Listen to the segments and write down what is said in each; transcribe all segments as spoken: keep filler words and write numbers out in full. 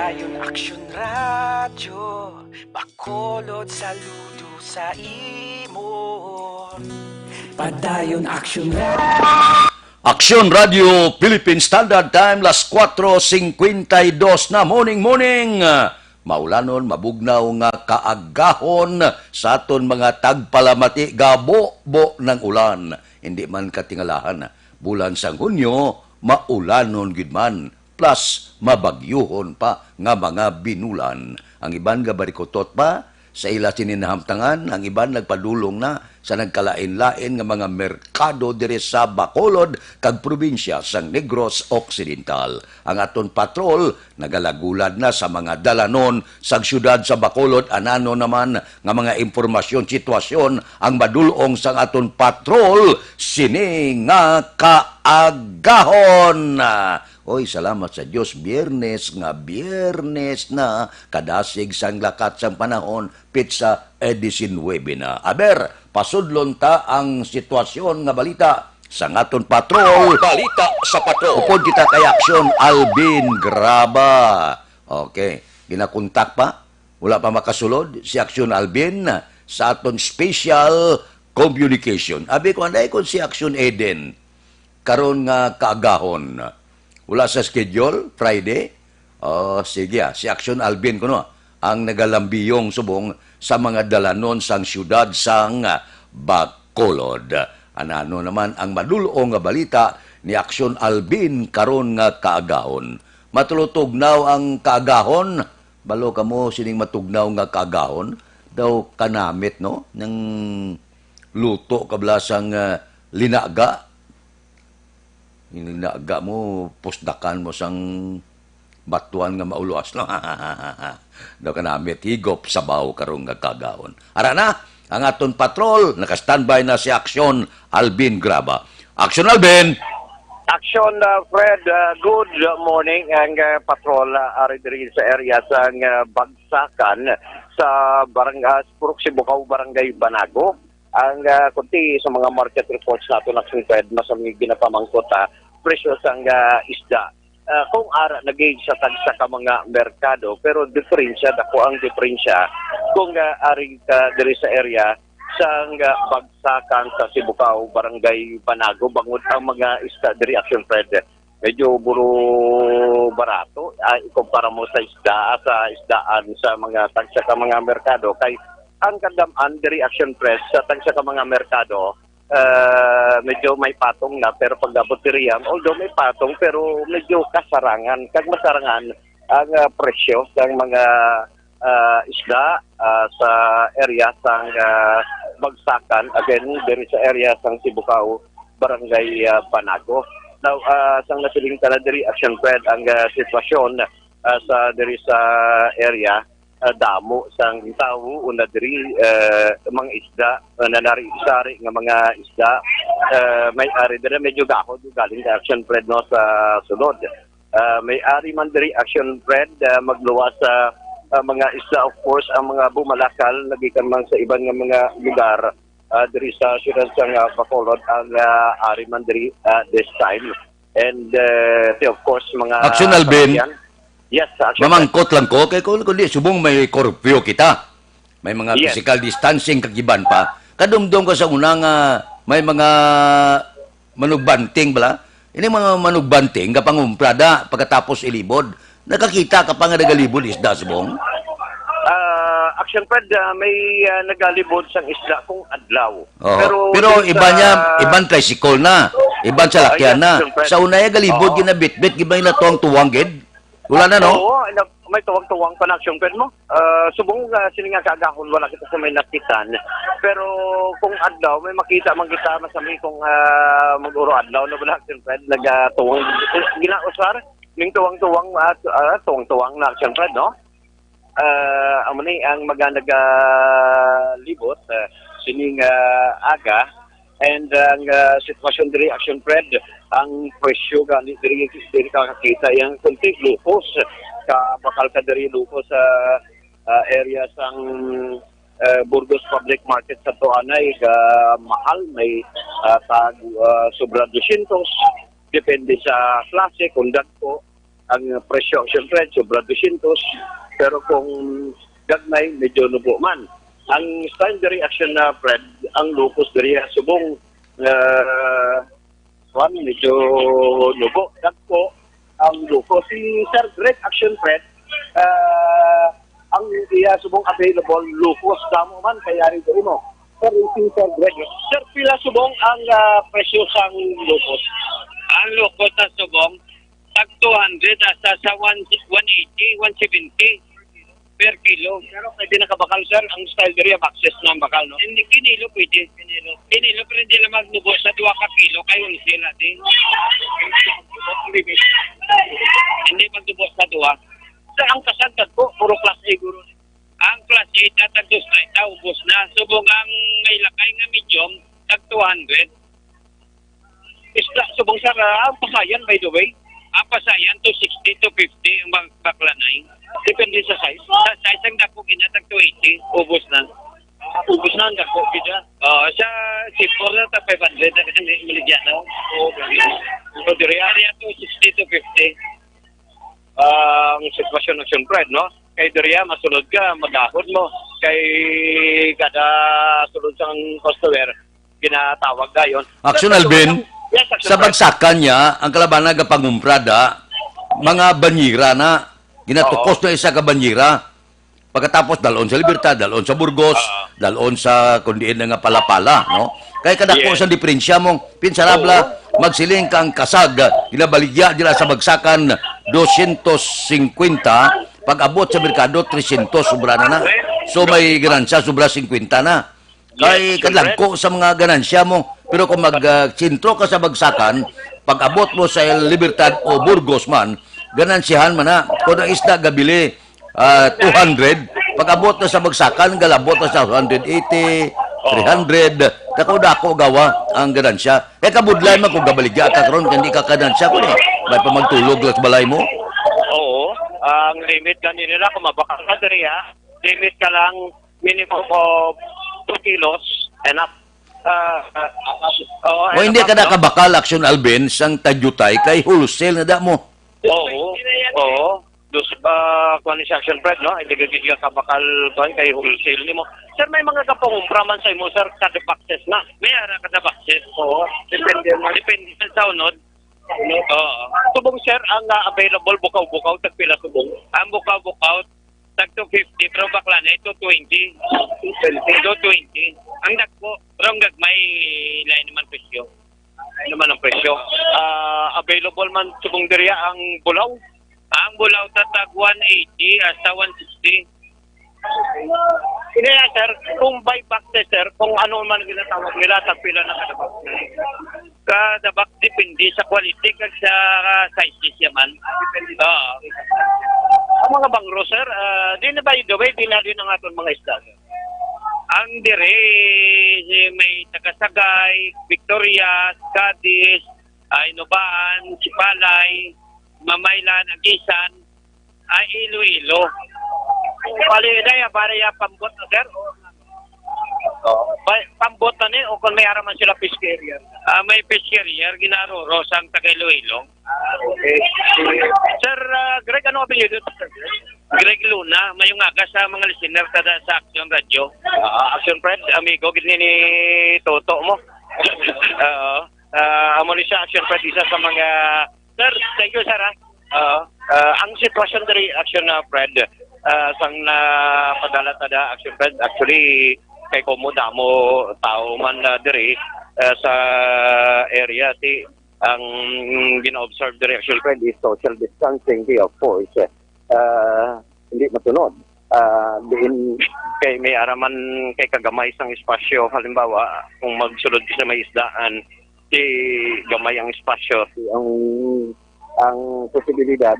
Padayon Aksyon Radyo, Bacolod, saludo sa imo. Padayon Aksyon Radyo. Aksyon Radyo Philippine Standard Time, las kuatro singkwenta y dos na. Morning, morning. Maulanon, mabugnaw nga kaagahon sa aton mga tagpalamati, gabubo ng ulan. Hindi man katingalahan, bulan sang Hunyo, maulanon gyud man, plus mabagyuhon pa nga mga binulan. Ang iban nga barikutot pa sa ila sini nahamtangan, ang iban nagpadulong na sa nagkalain-lain nga mga merkado diri sa Bacolod kag probinsya sang Negros Occidental. Ang aton patrol nagalagulad na sa mga dalanon sang siyudad sa Bacolod. Anano naman nga mga impormasyon, sitwasyon ang madulong sang aton patrol sini nga kaagahon? Oy, salamat sa Dios, Biyernes nga Biyernes na, kadasig sang lakat sang panahon, pitsa disinuebe na. Aber, pasudlon ta ang sitwasyon nga balita sa aton patrol. Balita sa patrol. Upod kita kay Aksyon Alvin Graba. Okay, ginakontak pa, wala pa makasulod si Aksyon Alvin sa aton special communication. Abi ko, anday kon si Aksyon Eden karon nga kaagahon. Wala sa schedule, Friday? Oh, sige, ah, si Aksyon Alvin kuno ang nagalambiyong subong sa mga dalanon sang siyudad sang Bacolod. Anano naman ang madulong nga balita ni Aksyon Alvin karon nga kaagahon? Matulutugnaw ang kaagahon. Balo kamo sining matugnaw nga kaagahon? Daw kanamit, no? Nang luto ka bala sang, ah, linaga. Yung linaga mo, pusdakan mo sang batuan nga mauluas, no? Daw kanamit, higop sabaw karong nga kaagahon. Ara na, ang aton patrol, naka-standby na si Aksyon Alvin Graba. Aksyon Alvin! Aksyon, uh, Fred, uh, good morning. Ang, uh, patrol, uh, ari diri sa area sang, uh, Bagsakan sa barang-, uh, Purok Sibukaw, Barangay Banago. Ang, uh, kunti sa mga market reports nato, Aksyon Fred, mas ang ginapamangkot, uh, presyo sang, uh, isda. Uh, kung ara naging sa tagsa ka mga merkado, pero diferensya, dako ang diferensya kung, uh, ari ka diri sa area sang, uh, Bagsakan sa Sibukaw, Barangay Banago, bangod ang mga isda diri, Aksyon Fred, medyo buro barato, ah, ikumpara mo sa isda, sa isdaan sa mga tagsa ka mga merkado, kay ang kadam-an diri, Aksyon Fred, sa tagsa ka mga merkado, ah, medyo may patong na, pero pag-abot diri, ah, although may patong, pero medyo kasarangan, kag masarangan ang, ah, presyo sang mga, ah, isda, ah, sa area sang, ah, Bagsakan, again, diri sa area sang Sibukaw, Barangay, ah, Banago. Now, ah, sang nasiling ta na diri, Aksyon Fred, ang, ah, sitwasyon, ah, sa diri sa area, ah, damo sang tawo una diri, ah, mga isda, ah, nanari-sari nga mga isda, ah, may ari diri, medyo gahod galing kay, Aksyon Fred, no, sa sulod. Ah, may ari man diri, Aksyon Fred, ah, magluwas sa, ah, mga isda, of course, ang mga bumalakal, nagikan man sa iban nga mga lugar, ah, diri sa siyudad sang, ah, Bacolod, ang, ah, ari man diri, ah, this time. And, ah, of course, mga Aksyon Alvin. Kababayan. Yes, Aksyon Fred. Mamangkot lang ko, kay kung, kung di, subong may curfew kita. May mga Yes. physical distancing kag iban pa. Kadumdom ka sa una nga may mga manugbanting bala. Ini mga manugbanting, kapangumpra da, pagkatapos ilibod. Nakakita ka pa nga nagalibod isda, subong? Ah, Aksyon Fred, ah, may, ah, nagalibod sang isda kung adlaw. Oo. Pero Pero dun iba sa niya, iban tricycle na, iban sa Ah, lakyan yes, na. Aksyon Fred. Sa una, galibod, Oo. ginabitbit, gibay na tuwang-tuwang, gid. Wala na, no? Oo, na-, may tuwang-tuwang pa na, Aksyon Fred, no? Ah, subong, ah, sini nga kaagahon, wala kita sa may nakitan. Pero kung adlaw, may makita man kita, masami kung, ah, mag-uro adlaw na bala, Aksyon Fred, nagatuwang, ginausar, ning tuwang-tuwang, ah, ah, tuwang-tuwang na, Aksyon Fred, no? Ah, amo ni ang mga nagalibot, ah, sining, ah, aga. And ang, ah, sitwasyon diri, Aksyon Fred, ang presyo gani diri, diri ka kakita yang kunti lupos. Ka, bakal ka diri lupos sa, ah, area sang, ah, Burgos Public Market sa Tuanay, ka mahal, may, ah, tag, ah, sobra dosyentos, depende sa klase, kung dagko. Ang presyo, siyempre, sobra dusyentos, pero kung gagmay, medyo nubo man. Ang style diri, action na, Fred, ang locos diri, ah, subong, ah, kwan, medyo nubo. Dagko ang locos. Si Sir Greg, action, Fred, ah, ang iya subong available, locos, damo man, kay ari diri mo. Sir, si Sir Greg. Sir, pila subong ang, ah, presyo sang locos? Ang locos sa subong, tag two hundred hasta sa one, one eighty, one seventy per kilo. Pero pwede na kabakal, sir, ang style diri, boxes na ang bakal, no? Hindi, kinilo pwede. Kinilo. Kinilo, pero hindi lang magnubo sa dua ka kilo, kay wholesale natin. Hindi magnubo sa dua. Sir, ang kasag dagko, puro class A guro. Ang class A, tag dos treinta, ubos na. Subong ang may lakay nga medium, tag two hundred. Isda, subong, sir, ah, ang pasayan, by the way. Ang pasayan, two sixty, two fifty, ang bak-, baklanay. Depende sa size. Sa size, ang dako, ginatag two eighty, ubos na. Ubos na ang dako, gid, ah. Oo, sa C four na, ta five hundred na kasi maligya na. Oo, ganyan. So, diri, area two sixty, two fifty. Ang sitwasyon ng siyempre, no? Kay diri, ah, masulod ka, magahod mo. Kay kada sulod sang customer, ginatawag dayon. Action, Alvin, yes, Action sa Fred. Bagsakan niya, ang kalabanan gapangumpra da, mga banyera na, ginatukos Oo. na isa ka banyera. Pagkatapos, dalon sa Libertad, dalon sa Burgos, Oo. dalon sa, kung diin na nga Palapala, no? Kaya kadako Yes. sa diferensya mo, pinsarabla, Oo. magsiling kang kasag, ginabaligya dira sa bagsakan, dosyentos singkwenta, pag-abot sa merkado, tresyentos, sobra na na. So, may ganansya, sobra singkwenta na. Kay Yes, kadlangko sa mga ganansya mo. Pero kung mag, ah, sentro ka sa bagsakan, pag-abot mo sa Libertad o Burgos man, ganansyahan man na. Kung ang isda gabili, ah, two hundred, pag-abot na sa bagsakan, galabot na sa two hundred eighty, Oo. three hundred. Dako-dako gawa ang ganansya. Kay kabudlay man kung gabaligya ka karon, kay hindi ka ganansya ko ni. May pa magtulog lang sa balay mo. Oo. Ang limit gani nila, kung mabakal ka diri, ha? Limit ka lang minimum of two kilos and up. Ah, ah, ah, oo, O, and hindi up, ka no? nakabakal, Action Alvin, sang tadyutay kay wholesale na da mo. Oo. Oo. Dos, ah, kuwan ni Action Fred, no? Hindi ka gid ka kabakal, kuwan, kay wholesale nimo. Sir, may mga gapangumpra man sa imo, sir, kada boxes na. May ara kada boxes. Oo. Depende man. Depende sa unod. Oo. Subong, sir, ang, ah, available bukaw-bukaw, tagpila subong? Ang bukaw-bukaw, tag two fifty, pero bakla na ito, twenty. Two twenty. Ang dagko, pero ang gagmay, lain naman presyo. Lain naman ang presyo. Ah, available man subong diriya ang bulaw? Ang bulaw tatag one eighty hasta one sixty. Hindi na, sir. Kung by boxes, sir, kung ano man ginatawag nila, tagpila na kada box? Kada box, depende sa quality kag sa, ah, sizes yaman. Oo. Ang mga bangro, sir, ah, di na, by the way, di na din ang aton mga isda, sir. Ang dire, si may Tagasagay, Victorias, Cadiz, ah, Inubaan, Sipalay, Mamaylan, Agisan, ay Iloilo. Bali, na ya, para ya pambot na, sir. O, pa-, pambot na ni, o kung may ara man sila fish carrier. Ah, may fish carrier, ginaruro sang taga Iloilo. Ah, okay. Sir, ah, Greg, ano apelyido, sir? Greg Luna, mayong aga sa mga listener kada sa Action Radio. Ah, Action Fred, amigo gid ni, ni Toto mo. Oo. Ah, amo ni siya, Action Fred, isa sa mga, sir, thank you, sir, ha. Oo. Ah, ang sitwasyon diri, Action, ah, Fred, ah, sang napadala ta da, Action Fred, actually, kay komo damo tao man, ah, diri, ah, sa area, ti ang gina-observe diri, Action Fred, is social distancing, ti, of course, ah, hindi matunod. Ah, diin kay may ara man kay kagamay sang espasyo, halimbawa, kung magsulod ka sa may isdaan, ti gamay ang espasyo, ti ang, ang posibilidad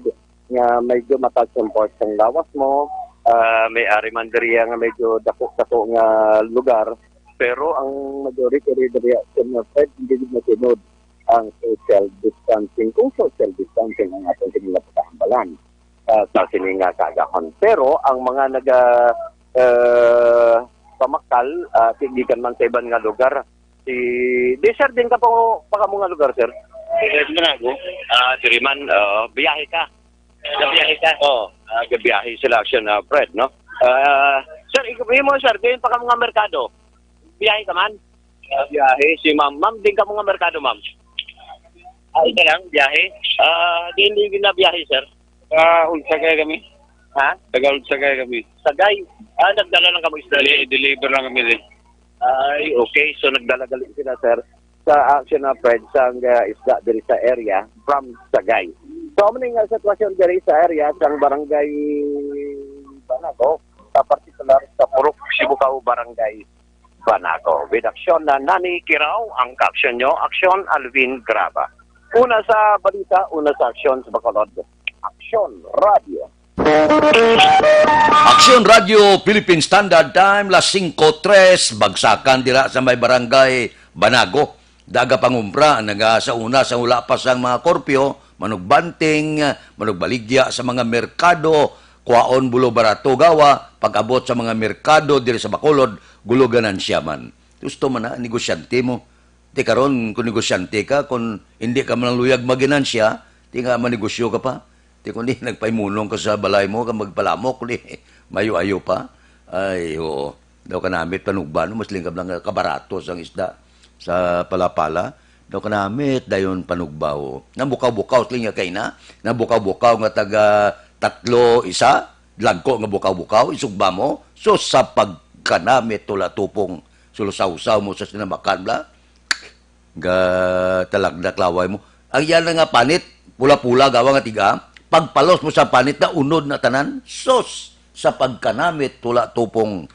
nga medyo ma-touch ang part sang lawas mo, ah, may ari man diriya nga medyo dako-dako nga lugar, pero ang majority diriya, Sir Fred, hindi gid masunod ang social distancing, kung social distancing ang aton sini nga pagkahambalan, ah, sa sini nga kaagahon. Pero ang mga naga, eh, pamakal, ah, ti-, gikan man sa iban nga lugar, si, di, sir, din ka pa, pa kamo nga lugar, sir? Yes, Manago. Ah, diri man, ah, biyahe ka? Gabiyahe ka? Oo, ah, gabiyahe sila, Action, ah, Fred, no? Ah, sir, ikaw mo, sir, diin pa ka mga merkado? Biyahe ka man? Ah, biyahe, si ma'am. Ma'am, diin ka mga merkado, ma'am? Ah, ika lang, biyahe? Ah, diin, diin na biyahe, sir? Ah, Unsagay kami. Ha? Taga Unsagay kami. Sagay? Ah, nagdala lang kamo isda? Deli-, deliver lang kami din. Ay, okay. So, nagdala gali sila, sir, sa Action, ah, Fred, sang, ah, isda diri sa area from Sagay. So, amo ni nga sitwasyon diri sa area sang Barangay Banago, sa partikular sa Purok Sibukaw, Barangay Banago. With action na Nani Kiraw, ang aksyon nyo, aksyon Alvin Graba. Una sa balita, una sa aksyon sa Bacolod. Aksyon Radio. Aksyon Radio Philippine Standard Time, las singko tres, bagsakan dira sa may barangay Banago. Daga pangumpra, naga sa una, sa wala pa sang mga korpyo, manugbanting, manugbaligya sa mga merkado, kwaon bulo barato gawa, pag-abot sa mga merkado diri sa Bacolod, gulo ganansya man. Gusto man na, negosyante mo. Ti karon, kung negosyante ka, kung hindi ka man luyag maginansya, ti nga manegosyo ka pa. Ti kundi nagpaimunong ka sa balay mo, ka magpalamok, kundi mayo-ayo pa. Ay, oo. Daw kanamit panugba, no? Mas lingkab lang nga kabarato sang isda sa Palapala. Daw kanamit dayon panugba, oh. Nabukaw-bukaw, sling nga kay na. Nabukaw-bukaw nga taga tatlo, isa. Lagko nga bukaw-bukaw, isugba mo. So, sa pagkanamit, tula tupong, sulusawsaw mo sa sinamakan, bla. Ga talagdak laway mo. Ang yan nga panit, pula-pula, gawa nga tiga. Pagpalos mo sa panit na unod na tanan, sus, sa pagkanamit, tula tupong.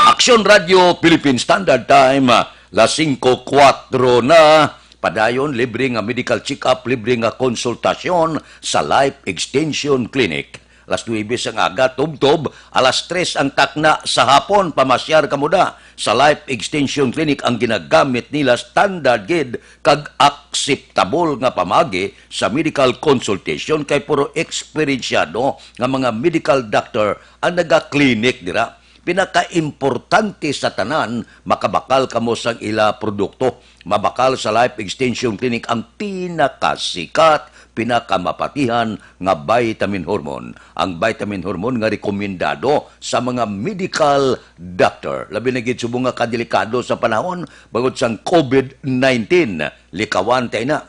Aksyon Radio Philippine Standard Time, las singko kuwatro na. Padayon, libre nga medical check-up, libre nga konsultasyon sa Life Extension Clinic. Alas nuwebe sang aga, tubtob, alas tres ang takna sa hapon, pamasyar kamo da. Sa Life Extension Clinic ang ginagamit nila, standard gid kag akseptable nga pamagi sa medical consultation, kay puro eksperensyado nga mga medical doctor ang naga-clinic dira. Pinakaimportante sa tanan, makabakal kamo sang ila produkto. Mabakal sa Life Extension Clinic ang pinakasikat, pinakamapatihan nga vitamin hormone. Ang vitamin hormone nga rekomendado sa mga medical doctor. Labi na gid subong nga kadelikado sa panahon bangod sang covid nineteen. Likawan tay na.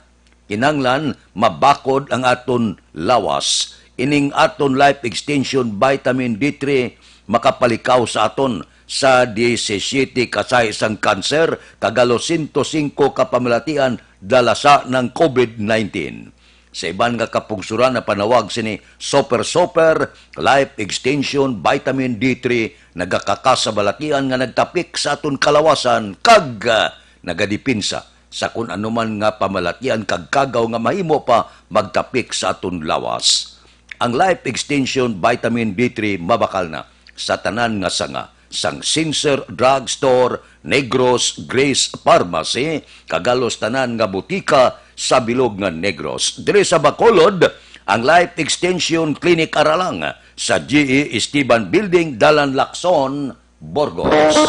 Kinahanglan mabakod ang aton lawas. Ining aton Life Extension Vitamin D three makapalikaw sa aton sa diyesisiete ka sahi sang kanser kag halos sento singko ka pamalatian dala sa ng covid nineteen. Sa iban nga kapungsuran, ang panawag sini Super Super Life Extension Vitamin D three nagakakas sa balatian nga nagtapik sa aton kalawasan kag, ah, nagadipinsa sa kun ano man nga pamalatian kag kagaw nga mahimo pa magtapik sa aton lawas. Ang Life Extension Vitamin D three mabakal na sa tanan nga sanga, sang Sincere Drug Store, Negros, Grace Pharmacy, kag halos tanan nga butika sa bilog nga Negros. Diri sa Bacolod, ang Life Extension Clinic ara lang sa G E Esteban Building, Dalan Lacson, Burgos.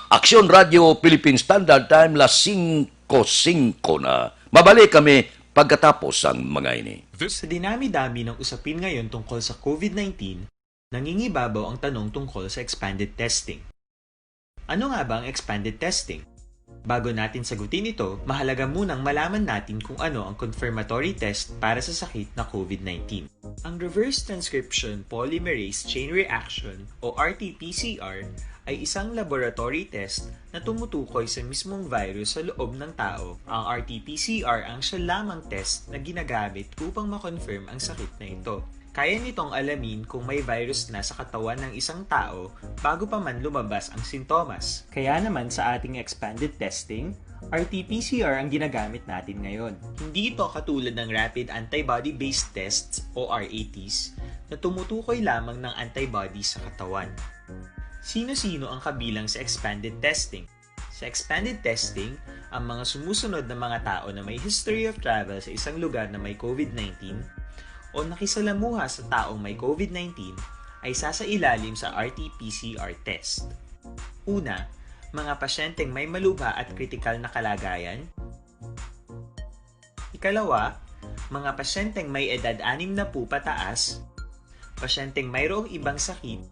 Aksyon Radio Philippine Standard Time, las singko singko na. Mabalik kami pagkatapos sang mga ini. Sa dinami-dami ng usapin ngayon tungkol sa covid nineteen, nangingibabaw ang tanong tungkol sa expanded testing. Ano nga ba ang expanded testing? Bago natin sagutin ito, mahalaga munang malaman natin kung ano ang confirmatory test para sa sakit na covid nineteen. Ang reverse transcription polymerase chain reaction o R T P C R ay isang laboratory test na tumutukoy sa mismong virus sa loob ng tao. Ang R T P C R ang siya lamang test na ginagamit upang ma-confirm ang sakit na ito. Kaya nitong alamin kung may virus na sa katawan ng isang tao bago pa man lumabas ang sintomas. Kaya naman sa ating expanded testing, R T P C R ang ginagamit natin ngayon. Hindi ito katulad ng rapid antibody-based tests o R A Ts na tumutukoy lamang ng antibody sa katawan. Sino-sino ang kabilang sa expanded testing? Sa expanded testing, ang mga sumusunod na mga tao na may history of travel sa isang lugar na may covid nineteen o nakisalamuha sa taong may covid nineteen ay sasailalim sa R T P C R test. Una, mga pasyenteng may malubha at kritikal na kalagayan. Ikalawa, Mga pasyenteng may edad anim na putaas, pasyenteng mayroong ibang sakit,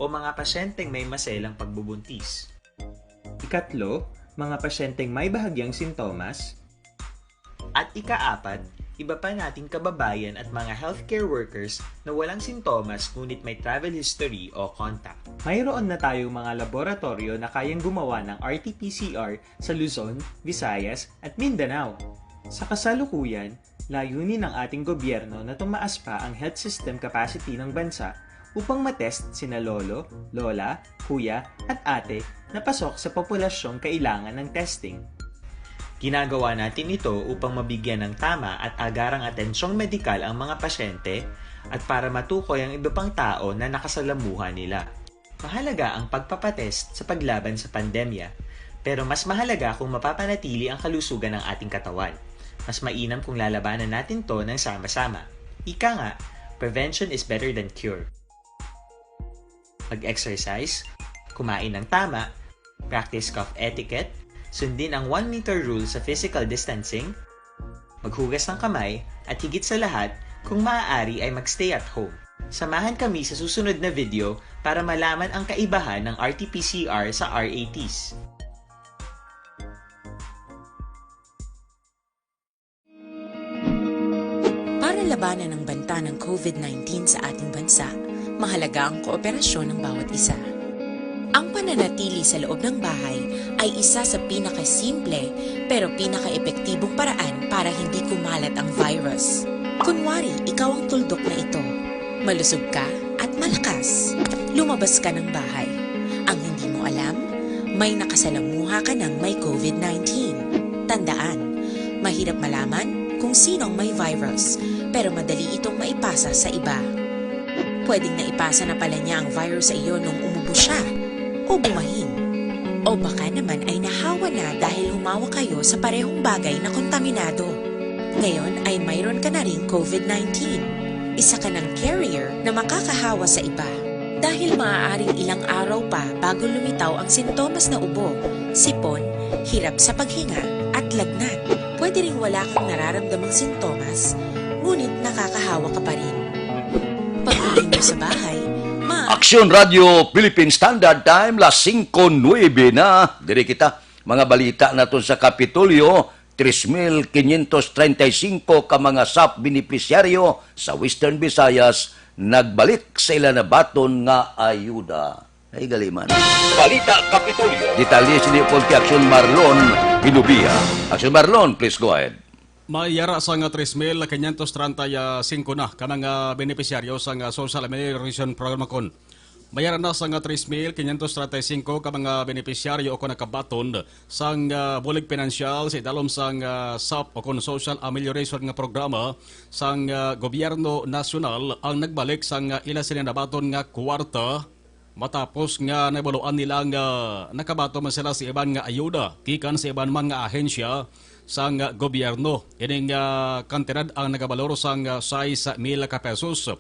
o mga pasyenteng may maselang pagbubuntis. Ikatlo, mga pasyenteng may bahagyang sintomas. At ikaapat, iba pa nating kababayan at mga healthcare workers na walang sintomas ngunit may travel history o contact. Mayroon na tayong mga laboratoryo na kayang gumawa ng R T P C R sa Luzon, Visayas, at Mindanao. Sa kasalukuyan, layunin ng ating gobyerno na tumaas pa ang health system capacity ng bansa upang matest sina lolo, lola, kuya, at ate na pasok sa populasyong kailangan ng testing. Ginagawa natin ito upang mabigyan ng tama at agarang atensyong medikal ang mga pasyente at para matukoy ang iba pang tao na nakasalamuha nila. Mahalaga ang pagpapatest sa paglaban sa pandemya, pero mas mahalaga kung mapapanatili ang kalusugan ng ating katawan. Mas mainam kung lalabanan natin 'to ng sama-sama. Ika nga, prevention is better than cure. Mag-exercise, kumain ng tama, practice cough etiquette, sundin ang one meter rule sa physical distancing, maghugas ng kamay, at higit sa lahat, kung maaari ay mag-stay at home. Samahan kami sa susunod na video para malaman ang kaibahan ng R T P C R sa R A Ts. Para labanan ang banta ng COVID nineteen sa ating bansa, mahalaga ang kooperasyon ng bawat isa. Ang pananatili sa loob ng bahay ay isa sa pinakasimple pero pinakaepektibong paraan para hindi kumalat ang virus. Kunwari, ikaw ang tuldok na ito. Malusog ka at malakas. Lumabas ka ng bahay. Ang hindi mo alam, may nakasalamuha ka ng may COVID nineteen. Tandaan, mahirap malaman kung sino ang may virus, pero madali itong maipasa sa iba. Pwedeng naipasa na pala niya ang virus sa iyo nung umubo siya o bumahin. O baka naman ay nahawa na dahil humawa kayo sa parehong bagay na kontaminado. Ngayon ay mayroon ka na ring COVID nineteen. Isa ka ng carrier na makakahawa sa iba. Dahil maaaring ilang araw pa bago lumitaw ang sintomas na ubo, sipon, hirap sa paghinga, at lagnat. Pwede ring wala kang nararamdamang sintomas, ngunit nakakahawa ka pa rin. Pag-uwi mo sa bahay, ma- Aksyon Radio Philippine Standard Time, las singko nuebe na. Diri kita, mga balita naton sa Kapitolyo. Tres mil quinientos treinta y cinco ka mga sap benepisyaryo sa Western Visayas nagbalik sa ila nabaton nga ayuda. Ay, gali man. Balita Kapitolyo. Detalye sini upod kay Aksyon Marlon Hinubia. Aksyon Marlon, please go ahead. May yara sang tres mil quinientos treinta y cinco na ka mga benepisyaryo sang Social Amelioration Program kon. May yara na sang tres mil quinientos treinta y cinco ka mga benepisyaryo o kon nakabaton sang, ah, bulig pinansyal sa idalom sang, ah, sap o kon Social Amelioration nga programa sang, ah, gobyerno nasyonal ang nagbalik sang, ah, ila sini nabaton nga kwarta. Matapos nga nabaluan nila nga nakabaton man sila sa iban nga ayuda gikan sa iban man nga ahensya sang gobyerno, ining, ah, kantidad ang nagabalor sang, ah, sais mil ka pesos.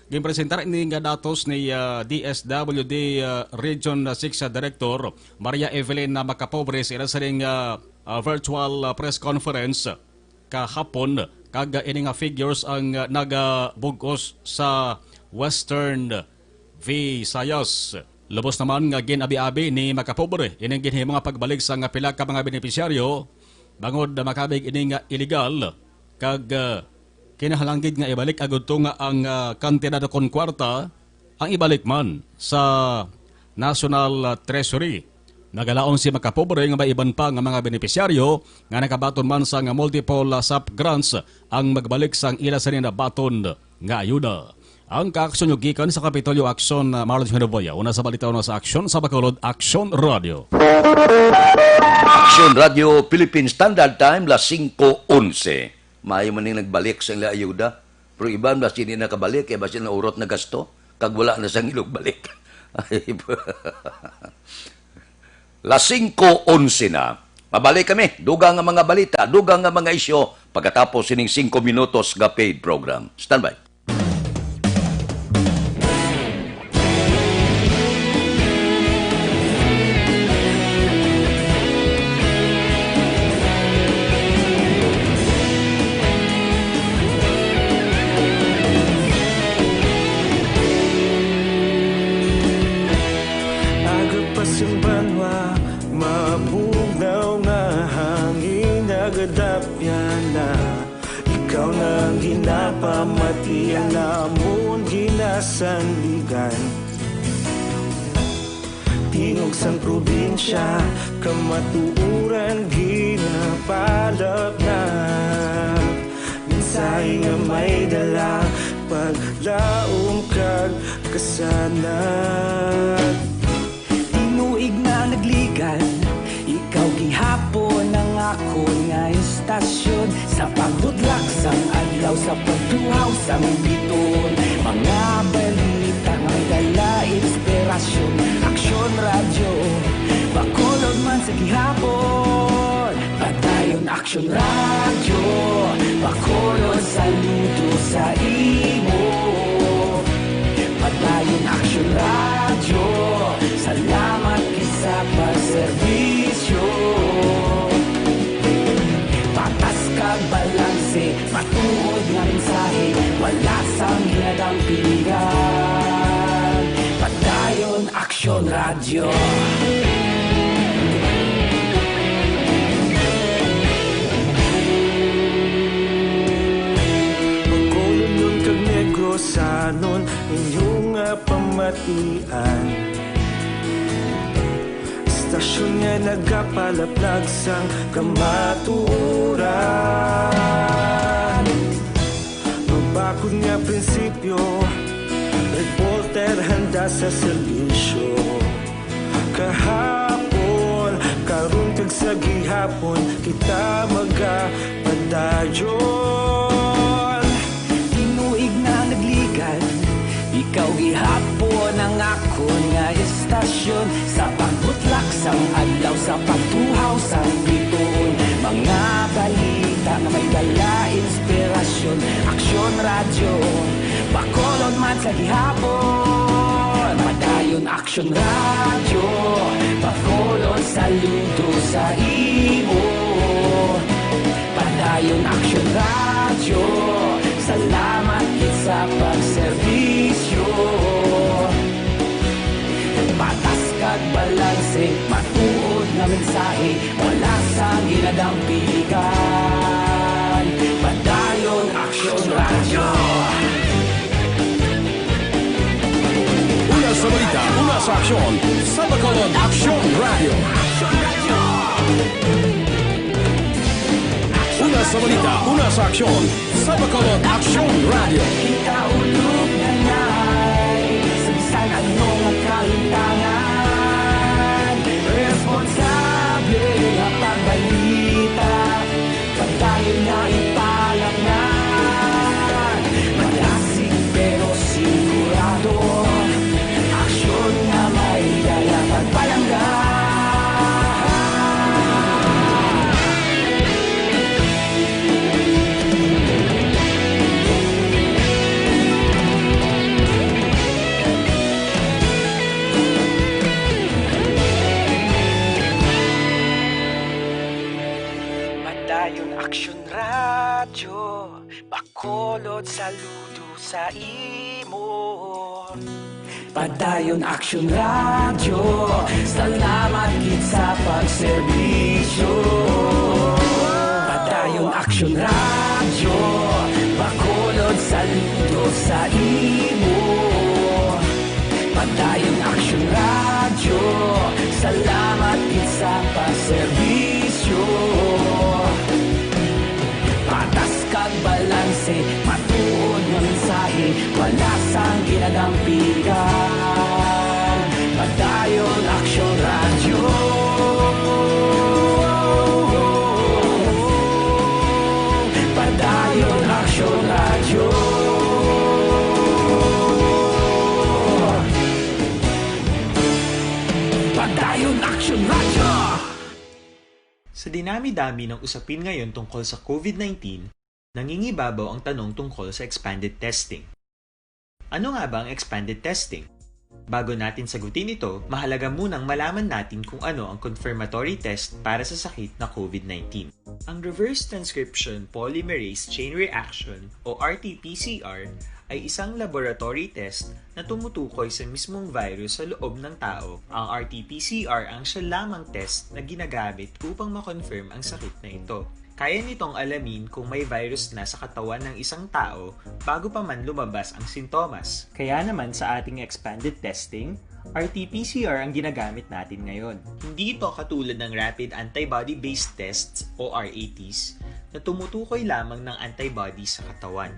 Ginpresentar ini nga datos ni, ah, D S W D, ah, Region six Director Maria Evelyn Macapobre sa ila sining, ah, ah, virtual, ah, press conference kahapon, kag, ah, ini nga figures ang, ah, nagabug-os sa Western Visayas. Lubos naman nga gin-abi-abi ni Macapobre ining ginhimo nga pagbalik sang pila ka mga benepisyaryo bangod makabig ini nga iligal kag, ah, kinahanglan gid nga ibalik agud to nga ang, ah, kantidad kon kwarta ang ibalik man sa National, ah, Treasury. Nagalaom si Macapobre nga may iban pa nga mga benepisyaryo nga nakabaton man sang multiple, ah, sap grants ang magbalik sang ila sini nabaton nga ayuda. Ang kaaksyon nyo gikan sa Kapitolyo Aksyon, ah, Marlon Genoboya. Una sa balita, una sa aksyon, sa Bacolod, Aksyon Radio. Aksyon Radio, Philippine Standard Time, las singko onse. Maayo man ning nagbalik sa ila ayuda. Pero iban, basi di nakabalik, kay basi naurot na gasto, kag wala na sang ilugbalik. Ay, las singko onse na. Mabalik kami, dugang nga mga balita, dugang nga mga isyu, pagkatapos sining singko minutos nga paid program. Standby. Pamatian namon ginasandigan, tingog sang probinsya, kamatuoran ginapalapnap. Mensahe nga may dala, paglaom kag kasanag. Tinuig na nagligan, ikaw gihapon ang akon nga istasyon. Sa pagbutlak sang adlaw, sa pagtuhaw sang bituon, mga balita nga may dala inspirasyon. Aksyon Radyo, Bacolod man sa gihapon. Padayon Aksyon Radyo, Bacolod, saludo sa imo. Padayon Aksyon Radyo, salamat gid sa pagserbisyo. Patas kag balanse, matuod nga mensahe, wala sang ginadampigan. Padayon Aksyon Radyo. Bacolodnon kag Negrosanon, inyo nga pamatian. Istasyon nga nagapalaplag sang kamatuoran. Mabakod nga prinsipyo, reporter handa sa serbisyo. Kahapon, karon kag sa gihapon, kita magapadayon. Tinuig na nagligan, ikaw gihapon ang akon nga istasyon. Sa pagbutlak sang adlaw, sa pagtuhaw sang bituon, mga balita nga may dala inspirasyon. Aksyon Radyo, Bacolod man sa gihapon. Padayon Aksyon Radyo, Bacolod, saludo sa imo. Padayon Aksyon Radyo, salamat gid sa pagserbisyo. Patas kag balanse, matuod nga mensahe, wala sang ginadampigan. Padayon Aksyon Radyo. Una sa balita, una sa aksyon, sa Bacolod Aksyon Radyo. Una sa balita, una sa aksyon, sa Bacolod Aksyon Radyo. Kita ulog na nay, sa bisan ano nga kalimtangan, responsable nga pagbalita, padayon na ipalapnan. Madasig pero sigurado, aksyon nga may dala pagpalangga. Padayon Aksyon Radyo, Bacolod, saludo sa imo. Padayon Aksyon Radyo, salamat gid sa pagserbisyo. Padayon Aksyon Radyo, Bacolod, saludo sa imo. Padayon Aksyon Radyo, salamat gid sa pagserbisyo. Patas kag balanse, matuod nga mensahe, wala sang ginadampigan. Padayon Aksyon Radyo. Padayon Aksyon Radyo. Padayon Aksyon Radyo. Sa dinami-dami ng usapin ngayon tungkol sa COVID nineteen, nangingibabaw ang tanong tungkol sa expanded testing. Ano nga ba ang expanded testing? Bago natin sagutin ito, mahalaga munang malaman natin kung ano ang confirmatory test para sa sakit na COVID nineteen. Ang reverse transcription polymerase chain reaction o R T P C R ay isang laboratory test na tumutukoy sa mismong virus sa loob ng tao. Ang R T P C R ang siya lamang test na ginagamit upang ma-confirm ang sakit na ito. Kaya nitong alamin kung may virus na sa katawan ng isang tao bago pa man lumabas ang sintomas. Kaya naman sa ating expanded testing, R T P C R ang ginagamit natin ngayon. Hindi ito katulad ng rapid antibody-based tests o R A Ts na tumutukoy lamang ng antibodies sa katawan.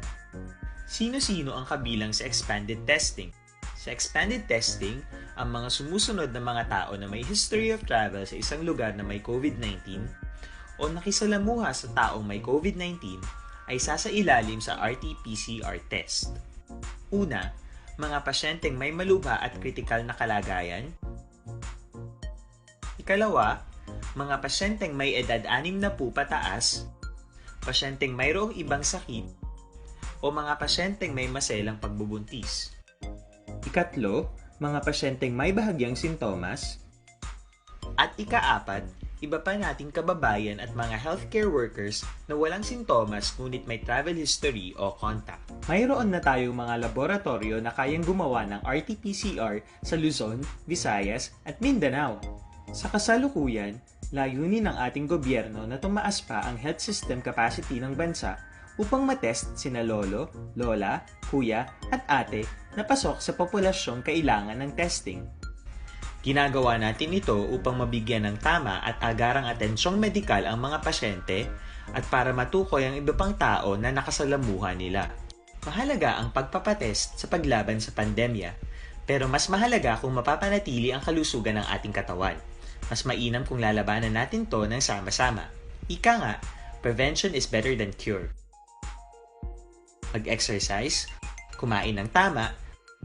Sino-sino ang kabilang sa expanded testing? Sa expanded testing, ang mga sumusunod na mga tao na may history of travel sa isang lugar na may COVID nineteen o nakisalamuha sa taong may COVID nineteen ay sasailalim sa R T P C R test. Una, mga pasyenteng may malubha at kritikal na kalagayan. Ikalawa, mga pasyenteng may edad anim na po pataas, pasyenteng mayroong ibang sakit, o mga pasyenteng may maselang pagbubuntis. Ikatlo, mga pasyenteng may bahagyang sintomas. At ikaapat, iba pa nating kababayan at mga healthcare workers na walang sintomas ngunit may travel history o contact. Mayroon na tayong mga laboratoryo na kayang gumawa ng R T P C R sa Luzon, Visayas, at Mindanao. Sa kasalukuyan, layunin ng ating gobyerno na tumaas pa ang health system capacity ng bansa upang matest sina lolo, lola, kuya, at ate na pasok sa populasyong kailangan ng testing. Ginagawa natin ito upang mabigyan ng tama at agarang atensyong medikal ang mga pasyente at para matukoy ang iba pang tao na nakasalamuha nila. Mahalaga ang pagpapatest sa paglaban sa pandemya, pero mas mahalaga kung mapapanatili ang kalusugan ng ating katawan. Mas mainam kung lalabanan natin 'to ng sama-sama. Ika nga, prevention is better than cure. Mag-exercise, kumain ng tama,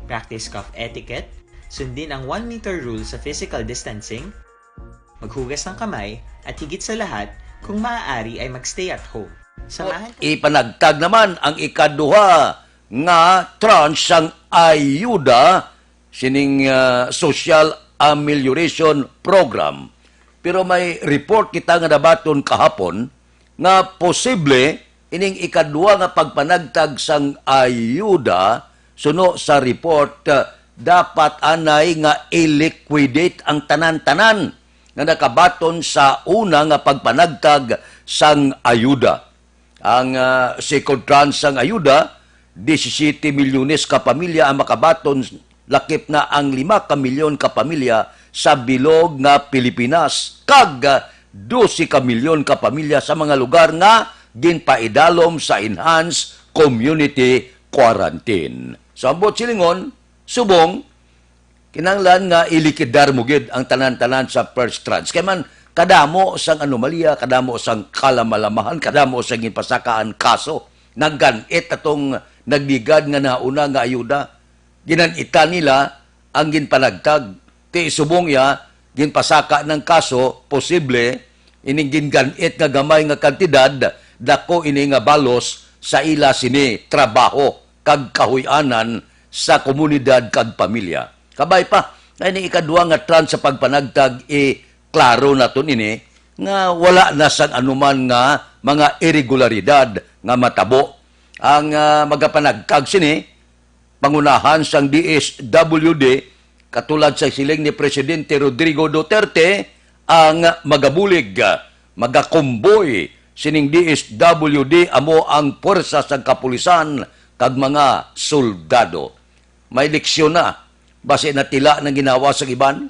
practice cough etiquette, sundin ang one meter rule sa physical distancing, maghugas ng kamay, at higit sa lahat, kung maaari ay mag-stay at home. Samahan ka. Ipanagtag naman ang ikaduha nga tranche sang ayuda sining, ah, Social Amelioration Program. Pero may report kita nga nabaton kahapon nga posible ining ikadua nga pagpanagtag sang ayuda, suno sa report, ah, dapat anay nga i-liquidate ang tanan-tanan nga nakabaton sa una nga pagpanagtag sang ayuda. Ang, ah, second tranche sang ayuda, disisyete milyones ka pamilya ang makabaton, lakip na ang lima ka milyon ka pamilya sa bilog nga Pilipinas, kag, ah, dose ka milyon ka pamilya sa mga lugar nga ginpaidalom sa enhanced community quarantine. Sa ambot silingon, subong, kinahanglan nga ilikidar mo gid ang tanan-tanan sa first tranche. Kay man, kadamo sang anomalya, kadamo sang kalamalamahan, kadamo sang ginpasakaan kaso. Naggan-it atong nagligad nga nauna nga ayuda. Ginan-itan nila ang ginpanagtag. Ti subong iya, ginpasaka ng kaso, posible, ining gingan-it nga gamay nga kantidad, dako ini nga balos sa ila sini trabaho kag kahuy-anan sa komunidad kag pamilya. Kabay pa, nga ini ikadua nga tranche sa pagpanagtag, eh, klaro naton ini nga wala na sang anuman nga mga iregularidad nga matabo. Ang, ah, magapanagtag sini, pangunahan sang D S W D, katulad sa siling ni Presidente Rodrigo Duterte, ang magabulig, magakumboy sining D S W D amo ang puwersa sang kapulisan kag mga soldado. May leksyon na. Basi natila nang ginawa sang iban.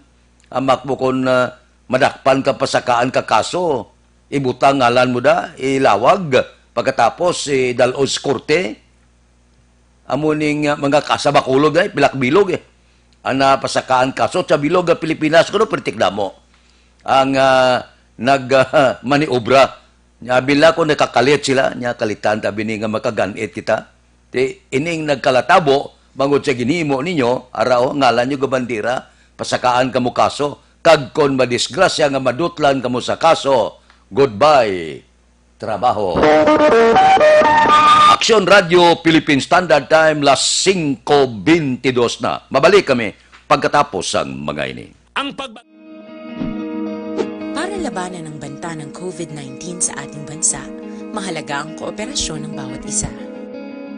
Amak mo kon, ah, madakpan ka, pasakaan ka kaso, ibutang ngalan mo da, ilawag, pagkatapos idal-os korte. Amo ning, ah, mga kasa Bacolod, eh, pilak bilog, eh. Ana, pasakaan kaso sa bilog nga Pilipinas, kuno pertik damo ang, ah, nag, ah, maniobra. Nya, bila ko nakakalit sila, nya kalitan ta bini nga makagan-it kita. Ti, ining nagkalatabo, bangod sa ginhimo ninyo, ara, o, ngalan nyo gabandira, pasakaan kamo kaso, kag kon madisgrasya nga madutlan kamo sa kaso, goodbye trabaho. Aksyon Radio Philippine Standard Time, las singko bentidós na. Mabalik kami pagkatapos sang mga ini. Ang pagba- Para labanan ang banta ng COVID nineteen sa ating bansa, mahalaga ang kooperasyon ng bawat isa.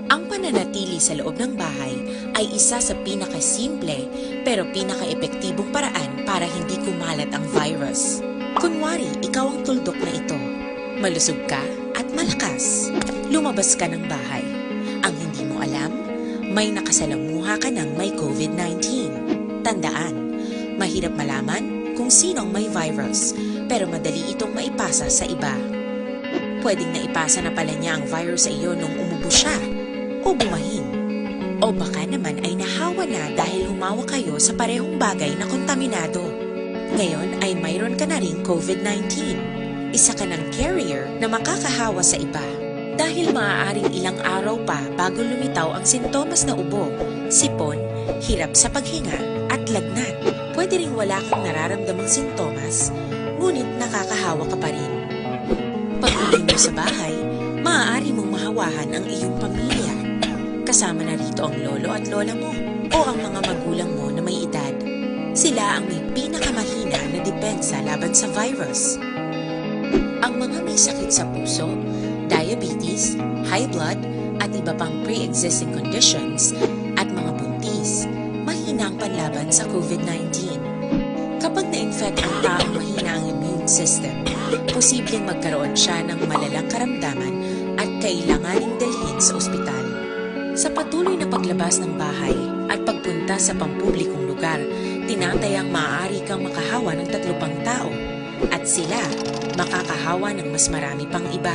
Ang pananatili sa loob ng bahay ay isa sa pinakasimple pero pinakaepektibong paraan para hindi kumalat ang virus. Kunwari, ikaw ang tuldok na ito. Malusog ka, Takas, lumabas ka ng bahay. Ang hindi mo alam, may nakasalamuha ka ng may COVID nineteen. Tandaan, mahirap malaman kung sino ang may virus, pero madali itong maipasa sa iba. Pwedeng naipasa na pala niya ang virus sa iyo nung umubo siya o bumahin. O baka naman ay nahawa na dahil humawak kayo sa parehong bagay na kontaminado. Ngayon ay mayroon ka na ring COVID nineteen. Isa ka ng carrier na makakahawa sa iba. Dahil maaaring ilang araw pa bago lumitaw ang sintomas na ubo, sipon, hirap sa paghinga, at lagnat. Pwede ring wala kang nararamdamang sintomas, ngunit nakakahawa ka pa rin. Pag-uwi mo sa bahay, maaari mong mahawahan ang iyong pamilya. Kasama na rito ang lolo at lola mo o ang mga magulang mo na may edad. Sila ang may pinakamahina na depensa laban sa virus. Ang mga may sakit sa puso, diabetes, high blood, at iba pang pre-existing conditions, at mga buntis, mahina ang panlaban sa COVID nineteen. Kapag na-infect ang taong mahina ang immune system, posibleng magkaroon siya ng malalang karamdaman at kailanganing dalhin sa ospital. Sa patuloy na paglabas ng bahay at pagpunta sa pampublikong lugar, tinatayang maaari kang makahawa ng tatlo pang tao at sila makakahawa ng mas marami pang iba.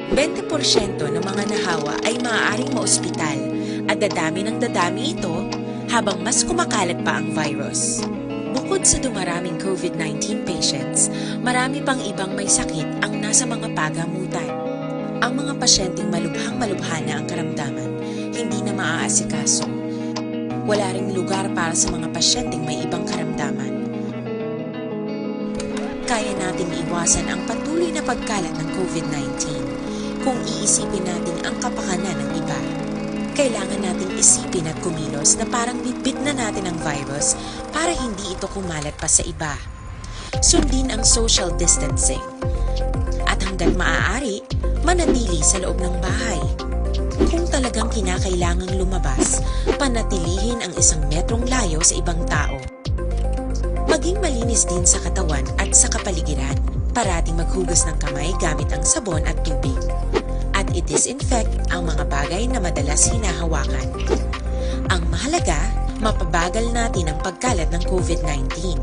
Bente porsyento ng mga nahawa ay maaaring maospital at dadami ng dadami ito habang mas kumakalat pa ang virus. Bukod sa dumaraming COVID nineteen patients, marami pang ibang may sakit ang nasa mga pagamutan. Ang mga pasyenteng malubhang-malubha na ang karamdaman, hindi na maaasikaso. Wala ring lugar para sa mga pasyenteng may ibang karamdaman. Kaya nating iwasan ang patuloy na pagkalat ng COVID nineteen kung iisipin natin ang kapakanan ng iba. Kailangan nating isipin at kumilos na parang bitbit na natin ang virus para hindi ito kumalat pa sa iba. Sundin ang social distancing. At hanggat maaari, manatili sa loob ng bahay. Kung talagang kinakailangang lumabas, panatilihin ang isang metrong layo sa ibang tao. Maging malinis din sa katawan at sa kapaligiran. Parating maghugas ng kamay gamit ang sabon at tubig. At i-disinfect ang mga bagay na madalas hinahawakan. Ang mahalaga, mapabagal natin ang pagkalat ng COVID nineteen.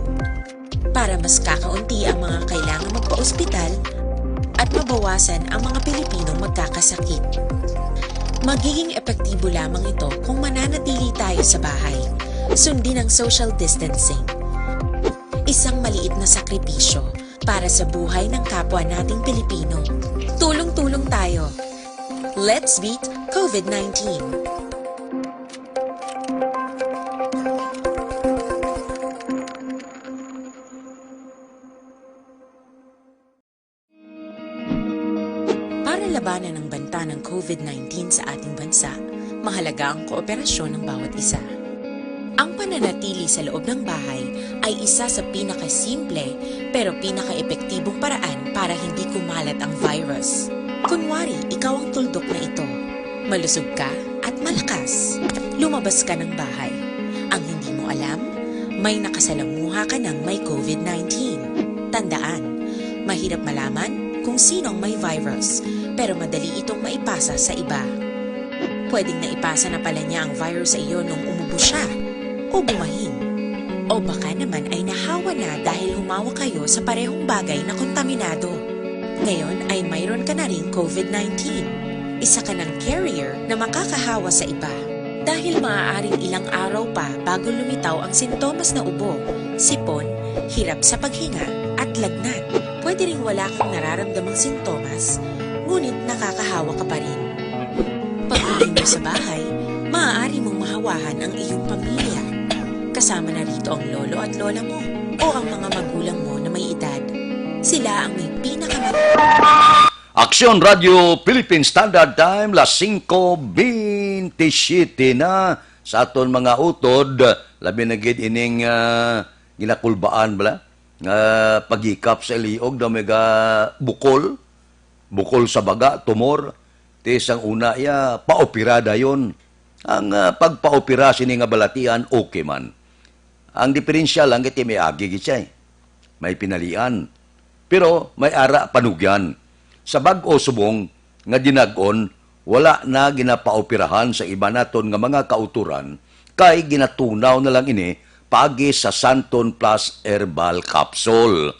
Para mas kakaunti ang mga kailangang magpa-ospital at mabawasan ang mga Pilipinong magkakasakit. Magiging epektibo lamang ito kung mananatili tayo sa bahay. Sundin ang social distancing. Isang maliit na sakripisyo para sa buhay ng kapwa nating Pilipino. Tulong-tulong tayo. Let's beat COVID nineteen. Para labanan ang banta ng COVID nineteen sa ating bansa, mahalaga ang kooperasyon ng bawat isa. Ang pananatili sa loob ng bahay ay isa sa pinakasimple pero pinakaepektibong paraan para hindi kumalat ang virus. Kunwari, ikaw ang tuldok na ito. Malusog ka at malakas. Lumabas ka ng bahay. Ang hindi mo alam, may nakasalamuha ka ng may COVID nineteen. Tandaan, mahirap malaman kung sino ang may virus, pero madali itong maipasa sa iba. Pwedeng naipasa na pala niya ang virus sa iyo nung umubo siya o bumahin. O baka naman ay nahawa na dahil humawak kayo sa parehong bagay na kontaminado. Ngayon ay mayroon ka na ring COVID nineteen. Isa ka ng carrier na makakahawa sa iba. Dahil maaaring ilang araw pa bago lumitaw ang sintomas na ubo, sipon, hirap sa paghinga, at lagnat. Pwede ring wala kang nararamdamang sintomas, ngunit nakakahawa ka pa rin. Pag-uwi mo sa bahay, maaari mong mahawahan ang iyong pamilya. Kasama na rito ang lolo at lola mo o ang mga magulang mo na may edad. Sila ang may pinakamat- Aksyon Radio Philippine Standard Time, las singko bintisiete na sa aton mga utod, labi na gid ining ah, ginakulbaan bala nga paghikap sa liog daw may ga bukol, bukol sa baga, tumor. Ti sang una iya paopera dayon. Ang ah, pagpaopera sini nga balatian okay man. Ang diferensya lang kay may agi gid siya eh. May pinalian. Pero may ara panugyan. Sa bag-o subong nga dinag-on, wala na ginapaoperahan sa iban naton nga mga kautoran, kay ginatunaw na lang ini paagi sa Santon Plus Herbal Capsule.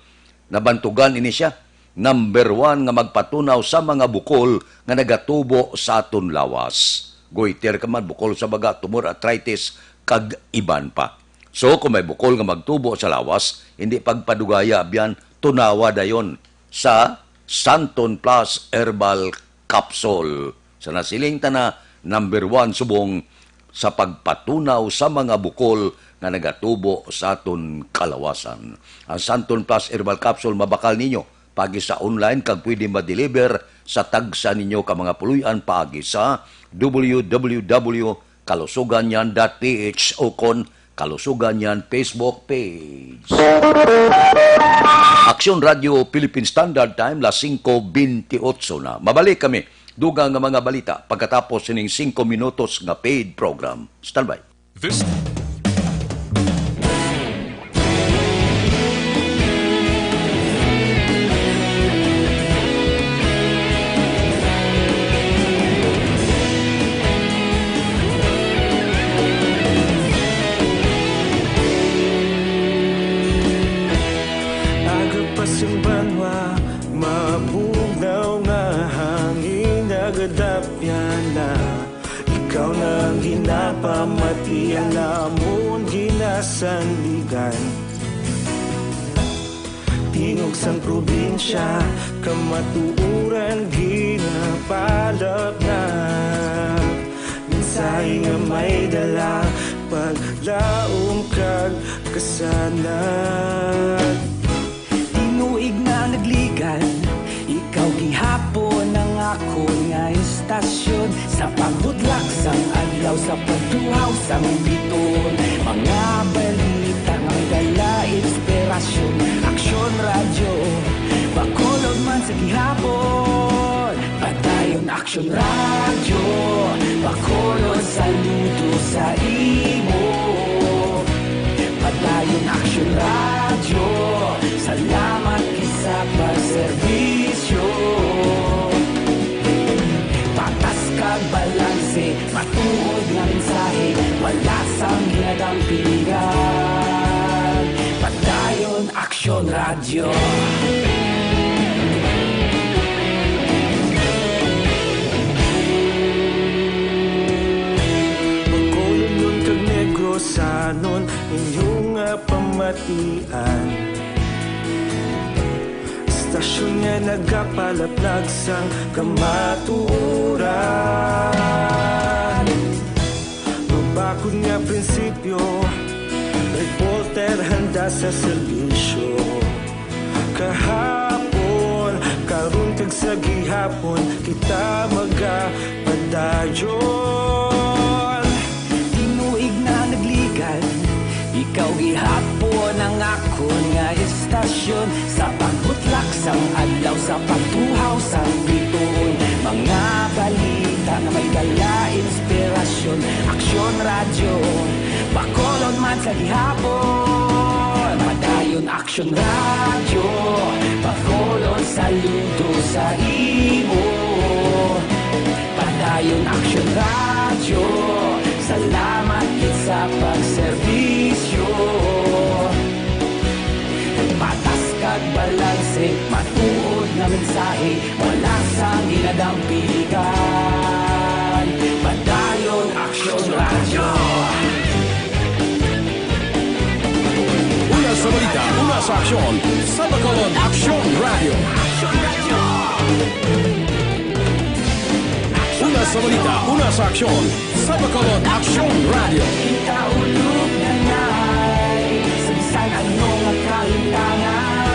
Nabantugan ini sia, number one nga magpatunaw sa mga bukol nga nagatubo sa aton lawas. Goiter ka man, bukol sa baga, tumor, arthritis, kag iban pa. So, kung may bukol nga magtubo sa lawas, hindi pagpadugaya, abyan, tunawa dayon sa Santon Plus Herbal Capsule. Sa nasiling ta na, number one subong sa pagpatunaw sa mga bukol nga nagatubo sa aton kalawasan. Ang Santon Plus Herbal Capsule mabakal ninyo paagi sa online kag pwede ma-deliver sa tagsa ninyo ka mga puloy-an paagi sa W W W kalusuganyan dot P H o kon Kalusuganyan Facebook page. Aksyon Radio Philippine Standard Time, las singko bentiocho na. Mabalik kami dugang nga mga balita pagkatapos sining singko minutos nga paid program. Standby. This Aga pa sing banwa, mabugnaw nga hangin nagadapyan na. Ikaw na ang ginapamati, ang amon ginasandigan. Tingog sang probinsya, kamatuoran ginapalapnap. Mensahe nga may dala, paglaom kag kasanag. Tinuig na nagligan, ikaw gihapon ang akon nga istasyon. Sa pagbutlak sang adlaw, sa pagtuhaw sang biton, mga balita nga may dala inspirasyon. Aksyon Radyo, Bacolod man sa gihapon. Padayon Aksyon Radyo, Bacolod, saludo sa imo. Padayon Aksyon Radyo, salamat gid sa pagserbisyo. Patas kag balanse, matuod nga mensahe, wala sang ginadampigan. Padayon Aksyon Radyo. Bacolodnon kag Negrosanon, inyo nga pamatian. Istasyon nga nagapalaplag sang kamatuoran. Mabakod nga prinsipyo, reporter handa sa serbisyo. Kahapon, karon, kag sa gihapon, kita magapadayon. Tinuig na nagligan, ikaw gihapon ang akon nga istasyon. Sa pagbutlak sang adlaw, sa pagtuhaw sang bituon, mga balita nga may dala inspirasyon. Aksyon Radyo, Bacolod man sa gihapon. Padayon Aksyon Radyo, Bacolod, saludo sa imo. Padayon Aksyon Radyo, salamat gid sa pagserbisyo. Patas kag balanse, matuod nga mensahe, wala sang ginadampigan. Padayon Aksyon Radyo. Una sa balita, una sa aksyon, sa Bacolod Aksyon Radyo. Una sa balita, una sa aksyon, sa Bacolod Aksyon Radyo. Kita ulog na nai sa bisan ano nga kalimtangan.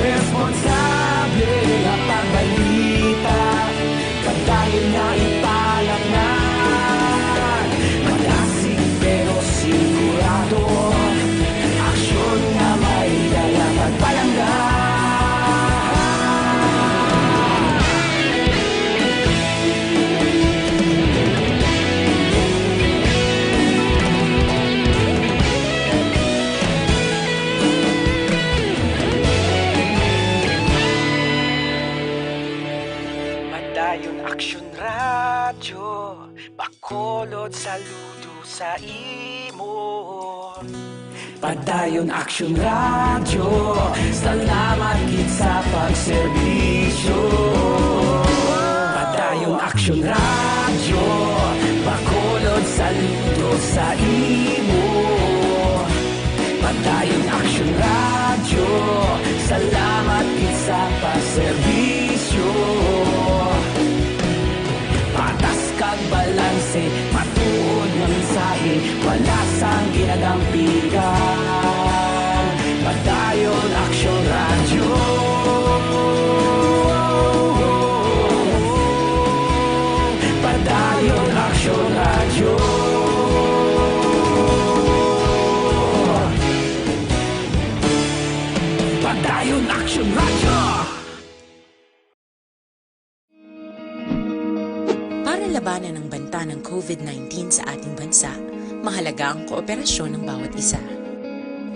Responsable nga pagbalita, padayon na ipalapngan. Madasig pero sigurado, aksyon nga may dala pagpalangga. Bacolod, saludo sa imo. Padayon Action Radio, salamat gid sa pagserbisyo. Padayon Action Radio, Bacolod, saludo sa imo. Padayon Action Radio, salamat gid sa pagserbisyo. Patas kag balanse, matuod nga mensahe, wala sang ginagampigan. Padayon Action Radio. Padayon Action Radio. Padayon Action Radio. Para labanan ang banta ng covid nineteen sa ating bansa, mahalaga ang kooperasyon ng bawat isa.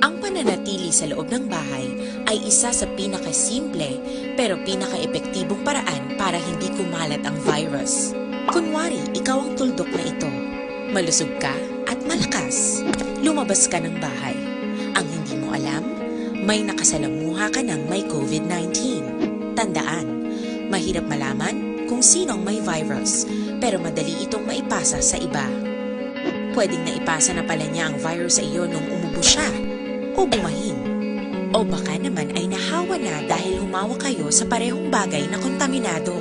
Ang pananatili sa loob ng bahay ay isa sa pinakasimple pero pinakaepektibong paraan para hindi kumalat ang virus. Kunwari, ikaw ang tuldok na ito. Malusog ka at malakas. Lumabas ka ng bahay. Ang hindi mo alam, may nakasalamuha ka ng may covid nineteen. Tandaan, mahirap malaman kung sino ang may virus, pero madali itong maipasa sa iba. Pwedeng naipasa na pala niya ang virus sa iyo nung umubo siya, o bumahin, o baka naman ay nahawa na dahil humawak kayo sa parehong bagay na kontaminado.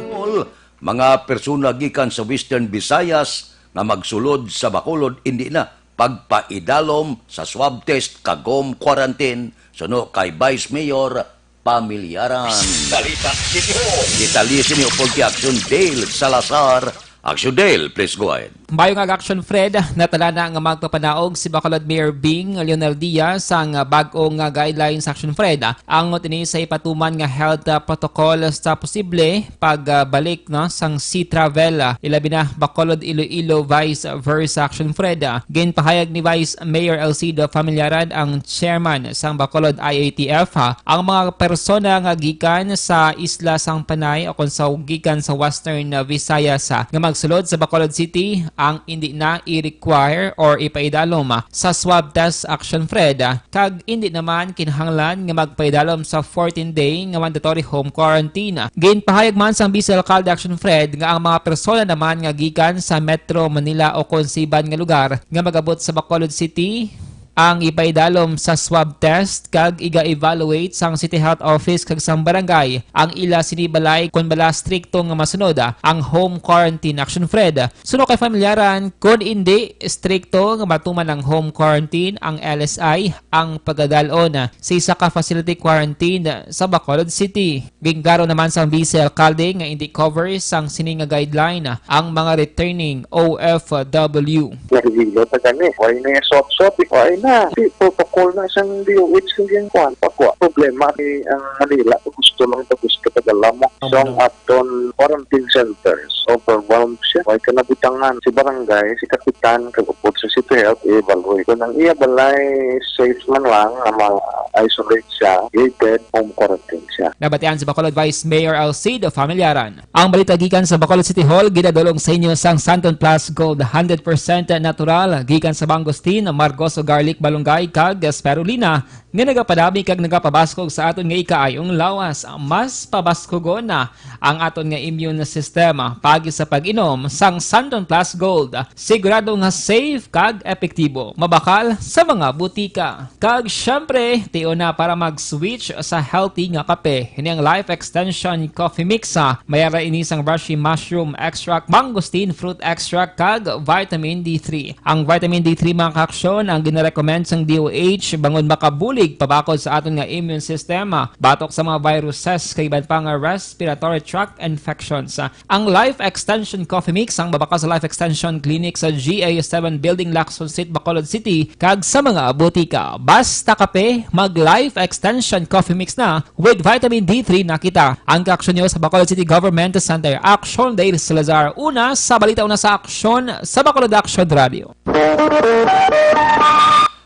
Mga persona gikan sa Western Visayas nga magsulod sa Bacolod indi na pagpaidalom sa swab test kag home quarantine suno kay Vice Mayor Pamilyaran. Balita City Hall. Detalye sini upod kay Action Dale Salazar. Action Dale, please go ahead. Mayo nga Action Fred, natala na nga magpapanaog si Bacolod Mayor Bing Leonel Diaz sang bag-o nga guidelines Action Fred. Angot ini sa ipatuman nga health, ah, protocol sa posible pagbalik, no, sang sea travel, ah, ilabi na Bacolod Iloilo vice versa Action Fred. Ah, ginpahayag ni Vice Mayor Alcido Familiaran, ang chairman sang Bacolod I A T F, ah, ang mga persona nga gikan sa isla sang Panay o kon sa gikan sa Western, ah, Visayas, ah, nga magsulod sa Bacolod City, ang indi na i-require or ipaidalom, ah, sa swab test Action Fred, ah, kag indi naman kinahanglan nga magpaidalom sa fourteen day nga mandatory home quarantine. Ginpahayag man sang Vice Alcalde Action Fred nga ang mga persona naman nga gikan sa Metro Manila o kon sa iban nga lugar nga mag-abot sa Bacolod City ang ipaidalom sa swab test kag iga-evaluate sang City Health Office kag sang barangay ang ila sini balay kon bala strikto nga masunod ang home quarantine Action Fred. Suno kay Familiaran, kon indi strikto nga matuman ang home quarantine, ang L S I ang pagadal-on sa isa ka facility quarantine sa Bacolod City. Ginklaro naman sang Vice Alcalde nga indi cover sang sini nga guideline ang mga returning O F W. Nahilo ta gani. Why na yung swab-swab? Why na? Si protocol na sang D O H kung yung kwan. Pagwa. Problema kay ang Manila, gusto lang, gusto tagal lamang. Ang So, ang mga aton quarantine centers, overwhelmed siya. Why ka nabutangan? Si barangay, si kapitan, kag upod sa City Health, i-evaluate. Kung ang iya balay, safe man lang, na ma-isolate siya, gated, home quarantine siya. Nabatian si Bacolod Vice Mayor Alcido Familiaran. Ang balita gikan sa Bacolod City Hall, ginadulong sa inyo sang Santon Plus Gold, hundred percent natural, gikan sa mangosteen, margoso garlic malunggay, kag spirulina, nga nagapadami kag nagapabaskog sa aton nga ikaayong lawas. Mas pabaskugon na ang aton nga immune system paagi sa pag-inom sang Santon Plus Gold. Sigurado nga safe kag epektibo, mabakal sa mga butika. Kag syempre, tion na para mag-switch sa healthy nga kape. Ini ang Life Extension Coffee Mix, ha. May ara ini sang rashi mushroom extract, mangosteen fruit extract, kag vitamin D three. Ang vitamin D three, mga kaaksyon, ang ginarecommend sang D O H bangod makabulig pabakod sa aton nga immune system, ha, batok sa mga viruses kag iban pa nga respiratory tract infections. Ang Life Extension Coffee Mix ang mabakal sa Life Extension Clinic sa G A seven Building, Lacson Street, Bacolod City, kag sa mga butika. Basta kape, mag Life Extension Coffee Mix na, with vitamin D three na kita. Ang kaaksyon niyo sa Bacolod City Government Center. Aksyon Dale Salazar, una sa balita, una sa aksyon sa Bacolod Action Radio.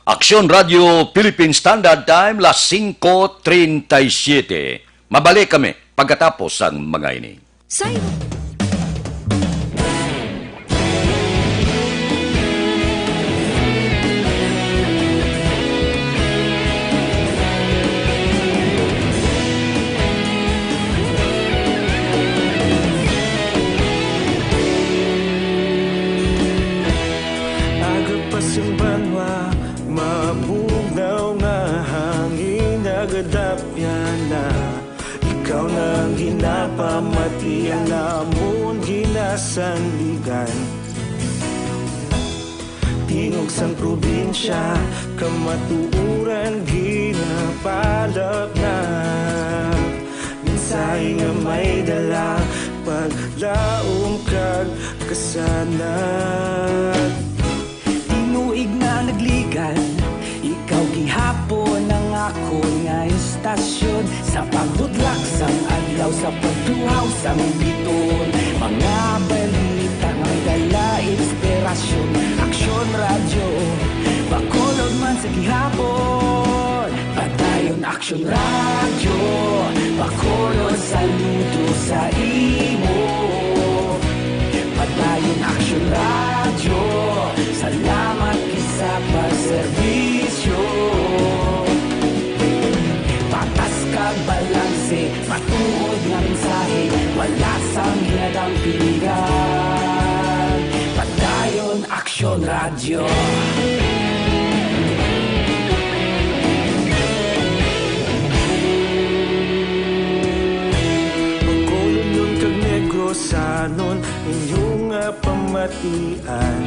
Aksyon Radio Philippine Standard Time, las singko treinta y siete. Mabalik kami pagkatapos sang mga ini. Say, sandigan. Tingog sang probinsya, kamatuoran ginapalapnak. Mensahe nga may dala, paglaom kag kasanag. Tinuig na nagligad, ikaw gihapon ang akon nga istasyon. Sa pagbudlak sang adlaw, sa pagtuhaw sang biton, mga balita nga may dala inspirasyon. Aksyon Radyo, Bacolod man sa gihapon. Padayon Aksyon Radyo, Bacolod, saludo sa imo. Padayon Aksyon Radyo, salamat gid sa pagserbisyo. Patas kag balanse, matuod nga mensahe, wala sang ginadampingan. Padayon Aksyon Radyo. Bacolodnon kag Negrosanon, inyo nga pamatian.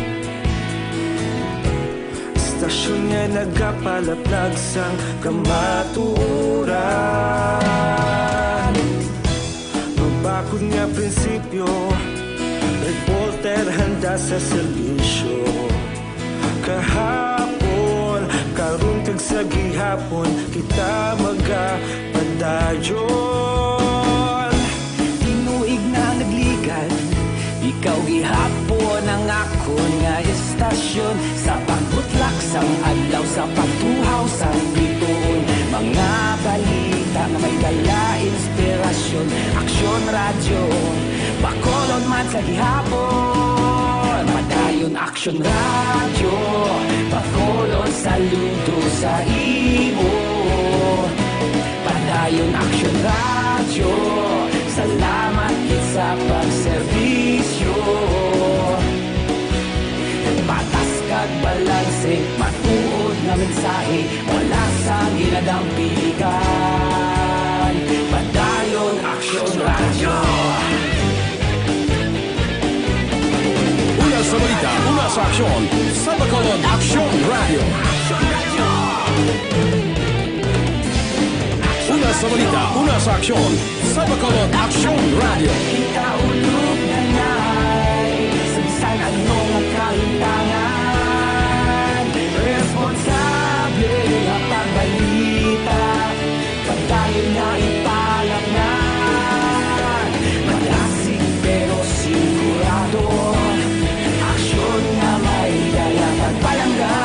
Istasyon nga nagapalaplag sang kamatuoran. Mabakod nga prinsipyo, reporter handa sa serbisyo. Kahapon, karon kag sa gihapon, kita magapadayon. Tinuig na nagligad, ikaw gihapon ang akon nga istasyon. Sa pagbutlak sang adlaw, sa pagtuhaw sang bituon, mga balita nga may dala inspirasyon. Aksyon Radyo, Bacolod man sa gihapon. Padayon Aksyon Radyo, Bacolod, saludo sa imo. Padayon Aksyon Radyo, salamat gid sa pagserbisyo. Patas kag balanse, matuod nga mensahe, wala sang ginadampingan. Padayon Aksyon Radyo. Una sa balita, una sa aksyon, sa Bacolod Aksyon Radyo. Una sa balita, una sa aksyon, sa Bacolod Aksyon Radyo. Kita ulog na nay, sa bisan ano nga kahintangan, responsable nga pagbalita, padayon na ipalapnan. Madasig pero sigurado, aksyon nga may dala pagpalangga.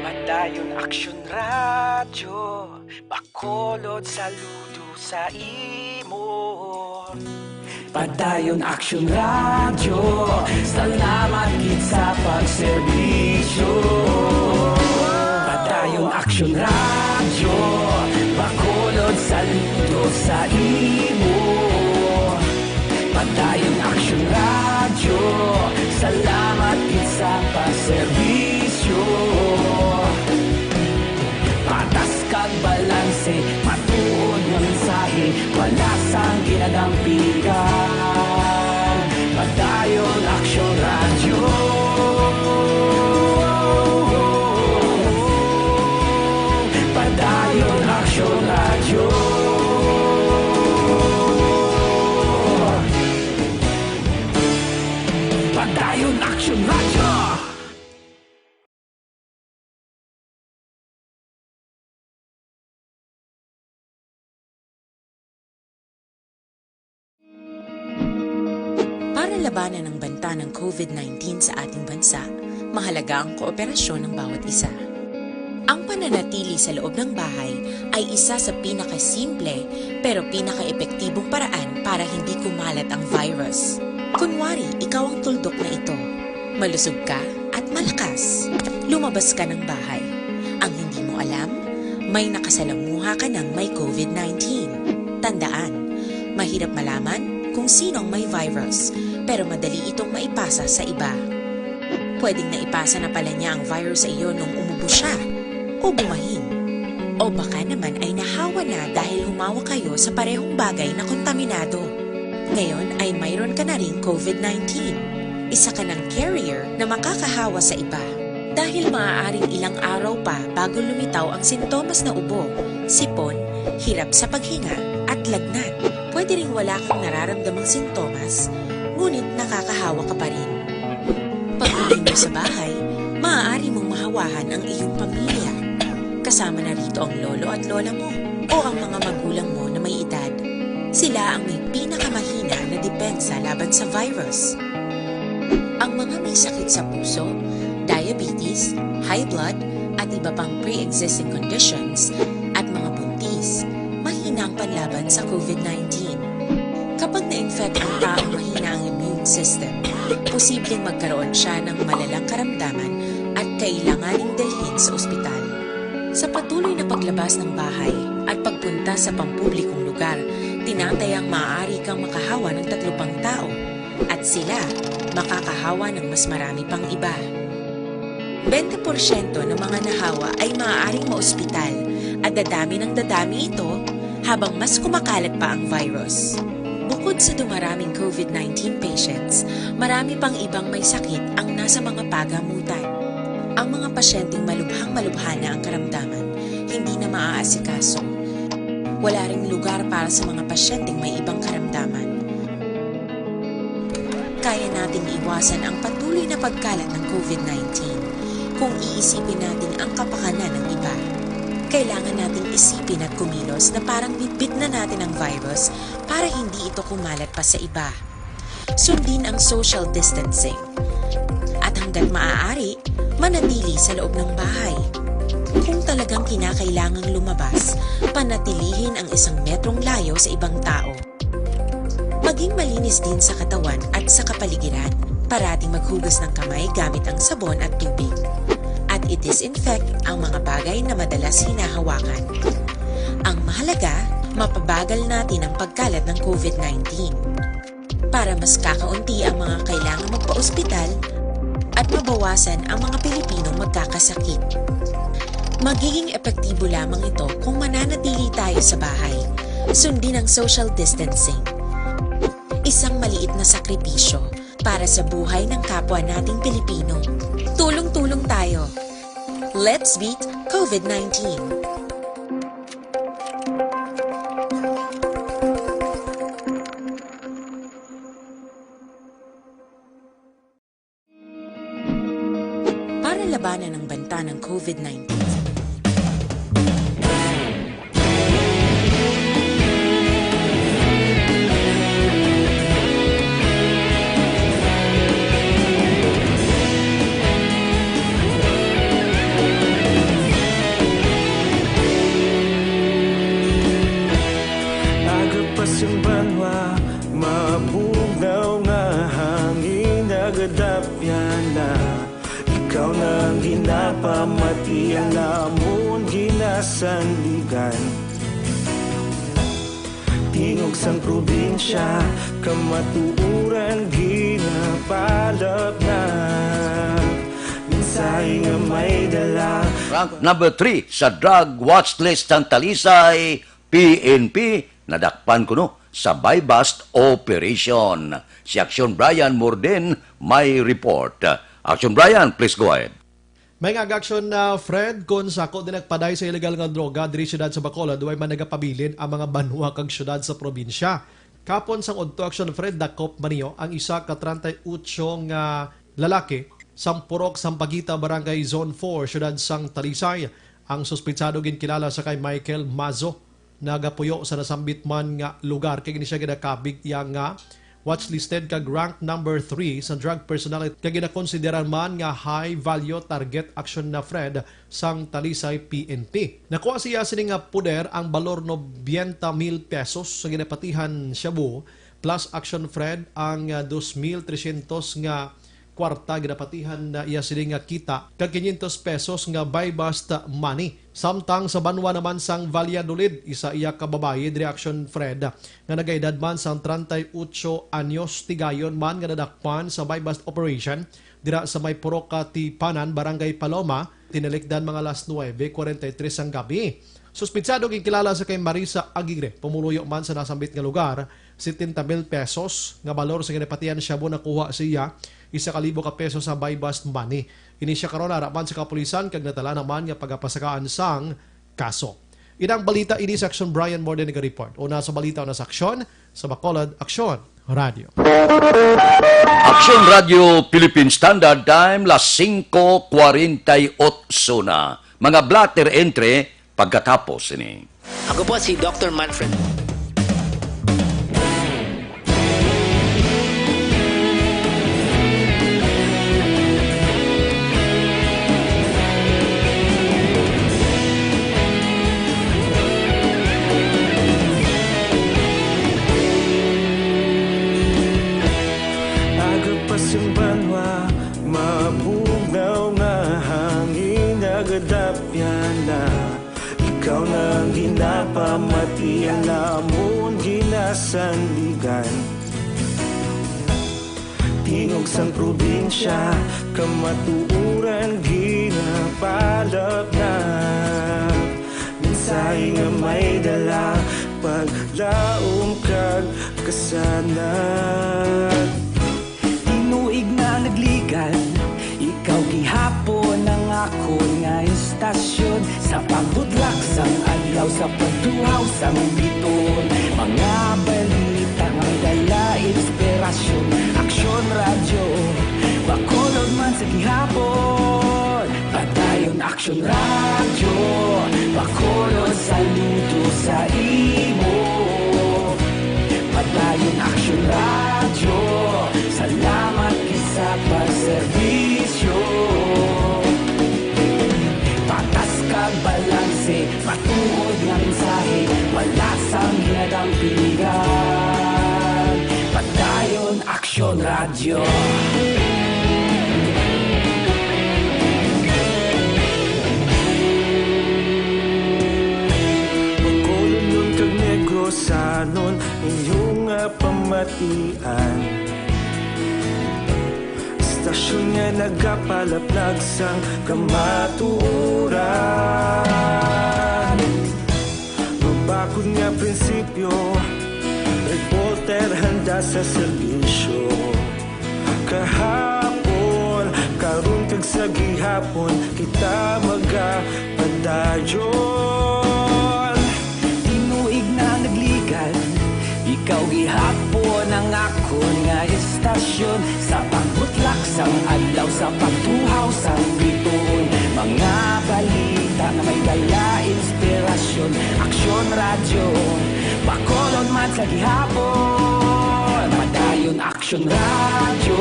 Padayon Aksyon Radyo, Bacolod, saludo sa imo. Padayon Aksyon Radyo, salamat gid sa pagserbisyo. Padayon Aksyon Radyo, Bacolod, saludo sa imo. Padayon Aksyon Radyo, salamat gid sa pagserbisyo. Patas kag balanse, matuod nga mensahe, wala sang ginadampingan. Padayon Aksyon Radyo. Padayon Aksyon Radyo. Padayon Aksyon Radyo. Para labanan ang banta ng COVID nineteen sa ating bansa, mahalaga ang kooperasyon ng bawat isa. Ang pananatili sa loob ng bahay ay isa sa pinakasimple pero pinakaepektibong paraan para hindi kumalat ang virus. Kunwari, ikaw ang tuldok na ito. Malusog ka at malakas. Lumabas ka ng bahay. Ang hindi mo alam, may nakasalamuha ka ng may COVID nineteen. Tandaan, Mahirap malaman kung sino ang may virus, pero madali itong maipasa sa iba. Pwedeng naipasa na pala niya ang virus sa iyo nung umubo siya, o bumahin. O baka naman ay nahawa na dahil humawak kayo sa parehong bagay na kontaminado. Ngayon ay mayroon ka na ring COVID nineteen. Isa ka ng carrier na makakahawa sa iba. Dahil maaaring ilang araw pa bago lumitaw ang sintomas na ubo, sipon, hirap sa paghinga, at lagnat. Pwede ring wala kang nararamdamang sintomas, ngunit nakakahawa ka pa rin. Pag-uwi mo sa bahay, maaari mong mahawahan ang iyong pamilya, kasama na rito ang lolo at lola mo o ang mga magulang mo na may edad. Sila ang may pinakamahina na depensa laban sa virus. Ang mga may sakit sa puso, diabetes, high blood, at iba pang pre-existing conditions, at mga buntis, mahina ang panlaban sa COVID nineteen. Kapag na-infect ang taong mahina ang immune system, posibleng magkaroon siya ng malalang karamdaman at kailanganing dalhin sa ospital. Sa patuloy na paglabas ng bahay at pagpunta sa pampublikong lugar, tinatayang maaari kang makahawa ng tatlo pang tao at sila makakahawa ng mas marami pang iba. Bente porsyento ng mga nahawa ay maaaring maospital at dadami ng dadami ito habang mas kumakalat pa ang virus. Bukod sa dumaraming COVID nineteen patients, marami pang ibang may sakit ang nasa mga pagamutan. Ang mga pasyenteng malubhang-malubha na ang karamdaman, hindi na maaasikaso. Wala ring lugar para sa mga pasyenteng may ibang karamdaman. Kaya nating iwasan ang patuloy na pagkalat ng COVID nineteen kung iisipin natin ang kapakanan ng iba. Kailangan nating isipin at kumilos na parang bitbit na natin ang virus para hindi ito kumalat pa sa iba. Sundin ang social distancing. At hanggat maaari, manatili sa loob ng bahay. Kung talagang kinakailangang lumabas, panatilihin ang isang metrong layo sa ibang tao. Maging malinis din sa katawan at sa kapaligiran. Parating maghugas ng kamay gamit ang sabon at tubig. At i-disinfect ang mga bagay na madalas hinahawakan. Ang mahalaga, mapabagal natin ang pagkalat ng COVID nineteen. Para mas kakaunti ang mga kailangang magpa-ospital at mabawasan ang mga Pilipinong magkakasakit. Magiging epektibo lamang ito kung mananatili tayo sa bahay. Sundin ang social distancing. Isang maliit na sakripisyo para sa buhay ng kapwa nating Pilipino. Tulong-tulong tayo. Let's beat COVID nineteen. Para labanan ang banta ng COVID nineteen. Aga pa sing banwa, mabugnaw nga hangin nagadapyan na. Ikaw na ang ginapamati, ang amon ginasandigan. Tingog sang probinsya, kamatuoran ginapalab na. Mensahe nga may dala. Rank number three sa drug watch list sang Talisay, P N P, nadakpan kuno sa buy-bust operation. Si Action Brian Morden may report. Action Brian, please go ahead. May nga action na, Fred, kon sa ako din nagpaday sa illegal nga droga diri siyudad sa Bacolod, way man nagapabilin ang mga banwa kag siyudad sa probinsya. Kapon sang udto, Action Fred, dakop man niyo ang isa ka treinta y ocho nga lalaki sang Purok Sampaguita, Barangay Zone four, siyudad sang Talisay. Ang suspitsado ginkilala sa kay Michael Mazo. Nagapuyo sa nasambit man nga lugar, kay gani siya ginakabig iya nga watchlisted kag rank number three sa drug personality, kag ginakonsiderar man nga high value target, Action na Fred, sang Talisay P N P. Nakuha siya sini nga puder ang balor nobenta mil pesos sa ginapatihan shabu, plus, Action Fred, ang, ah, dos mil tresyentos nga kwarta ginapatihan na iya sini nga kita kag quinientos pesos nga buy-bust money. Samtang sa banwa naman sang Valladolid, isa iya ka babayi diri, Action Fred, nga nagaedad man sang treinta y ocho anyos, tigayon man nga nadakpan sa buy-bust operation dira sa may Purok Katipanan, Barangay Paloma, tinalikdan mga alas nuebe cuarenta y tres sang gabi. Suspitsado ginkilala sa kay Marisa Aguirre, pumuluyo man sa nasambit nga lugar, setenta mil pesos nga balor sa ginapatihan shabu nakuha siya, isa ka libo ka pesos sa buy-bust money. Ini siya karon ara man sa kapulisan kag nadala naman nga pagapasakaan sang kaso. Inang balita ini sa Aksyon, Brian Morden naga-report. Una sa balita, una sa aksyon, sa Bacolod, Aksyon Radio. Aksyon Radio Philippine Standard Time, las singko cuarenta y ocho na. Mga blotter entre pagkatapos ini. Ako po si Doctor Manfred. Aga pa sing banwa, mabugnaw nga hangin nagadapyan na. Ikaw na ang ginapamatian namon ginasandigan. Tingog sang probinsya, kamatuoran ginapalapnap. Mensahe nga may dala, paglaom kag kasanag. Tinuig na nagligad, ikaw gihapon ang akon nga istasyon. Sa pagbutlak sang adlaw, sa pagtuhaw sang bituon, mga balita nga may dala inspirasyon. Aksyon Radyo, Bacolod man sa gihapon. Padayon Aksyon Radyo, Bacolod, saludo sa imo. Padayon Aksyon Radyo, salamat gid sa pagserbisyo. Patas kag balanse, matuod nga mensahe, wala sang ginadampingan. Padayon Aksyon Radyo. Bacolodnon kag Negrosanon, inyo nga pamatian. Istasyon nga nagapalaplag sang kamatuoran. Mabakod nga prinsipyo, reporter handa sa serbisyo. Kahapon, karon kag sa gihapon, kita magapadayon. Tinuig na nagligad, ikaw gihapon ang akon nga istasyon. Sa pagbutlak sang adlaw, sa pagtuhaw sang bituon, mga balita nga may dala inspirasyon. Aksyon Radyo, Bacolod man sa gihapon. Padayon Aksyon Radyo,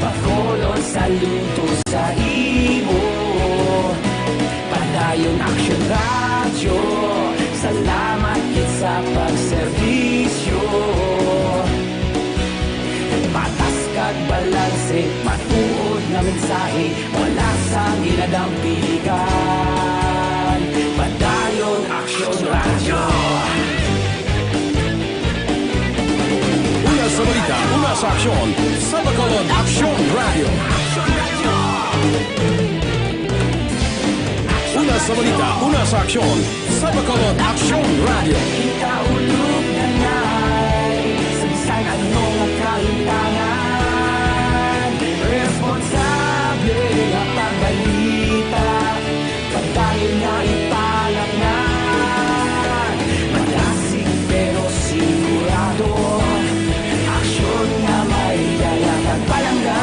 Bacolod, saludo sa imo. Padayon Aksyon Radyo, salamat gid sa pagserbisyo. Patas kag balanse, matuod nga mensahe, wala sang ginadampigan. Padayon Aksyon Radyo. Una sa balita, una sa aksyon, sa Bacolod Aksyon Radyo. Una sa balita, una sa aksyon, sa Bacolod Aksyon Radyo. Ikaulog na ngay, sa bisan ano nga kahitangan, responsable nga pagbalita. Padayon nga ipalapngan, madasig pero sigurado. Aksyon nga may dala kag palangga.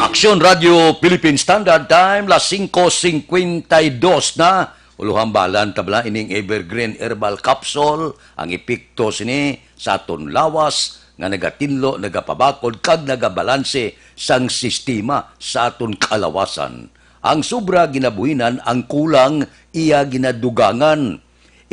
Aksyon Radyo Philippine Standard Time, las singko singkwenta y dos na. Ulo, hambalan ta bala ining Evergreen Herbal Capsule, ang epekto sini sa aton lawas nga nagatinlo, nagapabakod, kag nagabalanse sang sistema sa aton kalawasan. Ang sobra ginabuhinan, ang kulang iya ginadugangan.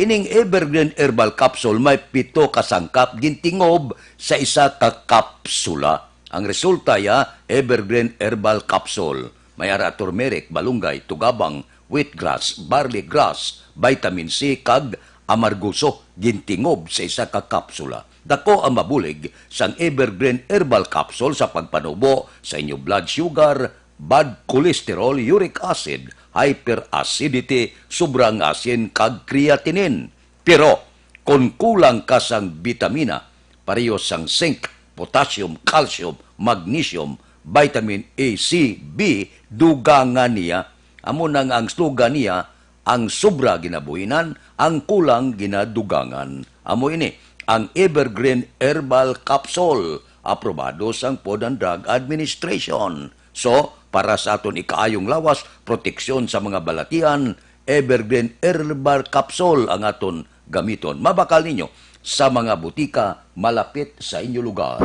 Ining Evergreen Herbal Capsule may pito ka sangkap gintingob sa isa ka kapsula. Ang resulta ya, Evergreen Herbal Capsule. May ara turmeric, balunggay, tugabang, wheatgrass, barley grass, vitamin C, kag amargoso gintingob sa isa ka kapsula. Dako ang mabulig sang Evergreen Herbal Capsule sa pagpanubo sa inyo blood sugar, bad cholesterol, uric acid, hyperacidity, sobrang asin, kag creatinine. Pero kon kulang ka sang bitamina, pareho sang zinc, potassium, calcium, magnesium, vitamin A, C, B, dugangan niya. Amo na nga ang slogan niya, "Ang sobra ginabuhinan, ang kulang ginadugangan." Amo ini ang Evergreen Herbal Capsule, aprobado sang Food and Drug Administration. So, para sa aton ikaayong lawas, proteksyon sa mga balatian, Evergreen Herbal Capsule ang aton gamiton. Mabakal ninyo sa mga butika malapit sa inyo lugar.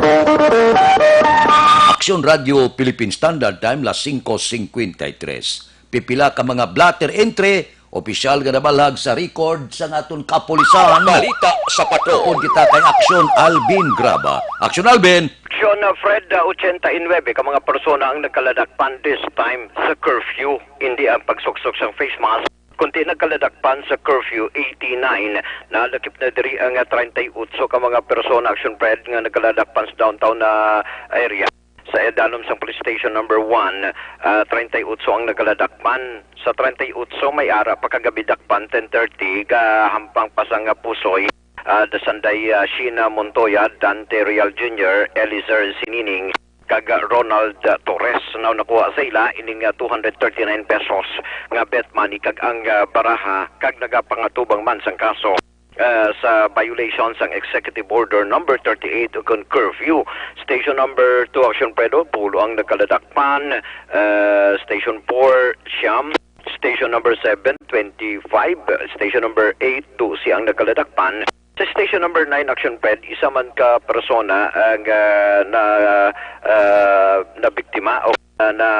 Aksyon Radio Philippine Standard Time, las singko singkwenta y tres. Pipila ka mga blotter entry, opisyal nga nabalhag sa record sa aton kapulisan. Balita sa Patrol. Kon kita kay Aksyon Alvin Graba. Aksyon Alvin! Aksyon, uh, Fred, uh, ochenta y nuebe ka mga persona ang nagkaladakpan this time sa curfew. Hindi ang pagsuksok sang face mask, kundi nagkaladakpan sa curfew eighty-nine. Nalakip na diri ang, uh, treinta y ocho ka mga persona, Aksyon Fred, nga nagkaladakpan sa downtown na area. Sa edalom sang Police Station Number One, ah, treinta y ocho ang nagkaladakpan. Sa treinta y ocho, may ara pa kagabi dakpan, ten thirty, gahampang pa sang Pusoy, ah, Dasanday, ah, Sheena Montoya, Dante Real Junior, Eliezer Sinining, kag Ronald Torres. Now, nakuha sa ila ining, ah, two hundred thirty-nine pesos nga bet money kag ang, ah, baraha, kag nagapangatubang man sang kaso, ah, sa violation sang Executive Order Number thirty-eight ukon curfew. Station Number Two, Action Predo, pulo ang nagkaladakpan. Ah, Station Four, siyam. Station Number Seven, twenty-five. Station Number Eight, dose ang nagkaladakpan. Sa Station Number Nine, Action Pred, isa man ka persona ang, ah, na, ah, nabiktima o, ah, na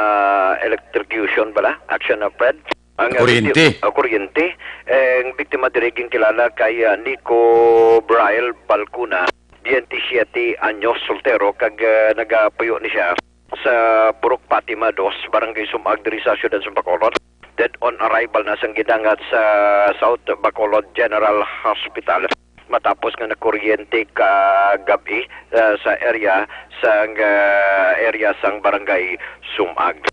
electrocution bala, Action Pred. Ang, ah, Kuryente. Bikti-, ah, kuryente. Eh, ang biktima diri ginkilala kay, ah, Nico Brian Balcuna, twenty-siete anyos, soltero, kag, ah, nagapuyo ni siya sa Purok Fatima Dos, Barangay Sumag, diri sa siyudad sa Bacolod. Dead on arrival na sang gidangat sa South Bacolod General Hospital matapos nga nakuryente kagab-i, ah, sa area sang, ah, area sang Barangay Sumag.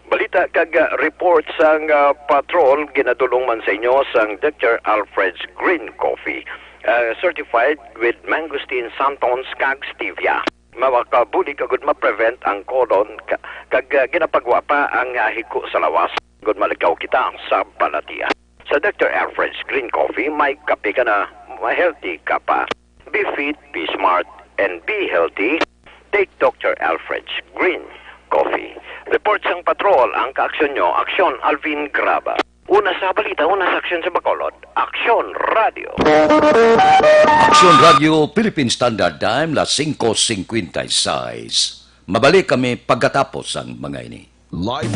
Balita kag, ah, report sang, ah, patrol ginadulong man sa inyo sang Doctor Alfred's Green Coffee, ah, certified with mangosteen, xanthan, kag stevia. Makabulig agud ma-prevent ang colon ka-, kag, ah, ginapagwa pa ang, ah, hiko sa lawas agud malikaw kita sa balatian. Sa Doctor Alfred's Green Coffee, may kape ka na, ma-healthy ka pa. Be fit, be smart, and be healthy. Take Doctor Alfred's Green Coffee. Report sang patrol, ang kaaksyon nyo, Aksyon Alvin Graba. Una sa balita, una sa aksyon sa Bacolod, Aksyon Radio. Aksyon Radio, Philippine Standard Time, las singko singkwenta y seis. Mabalik kami pagkatapos sang mga ini. Live.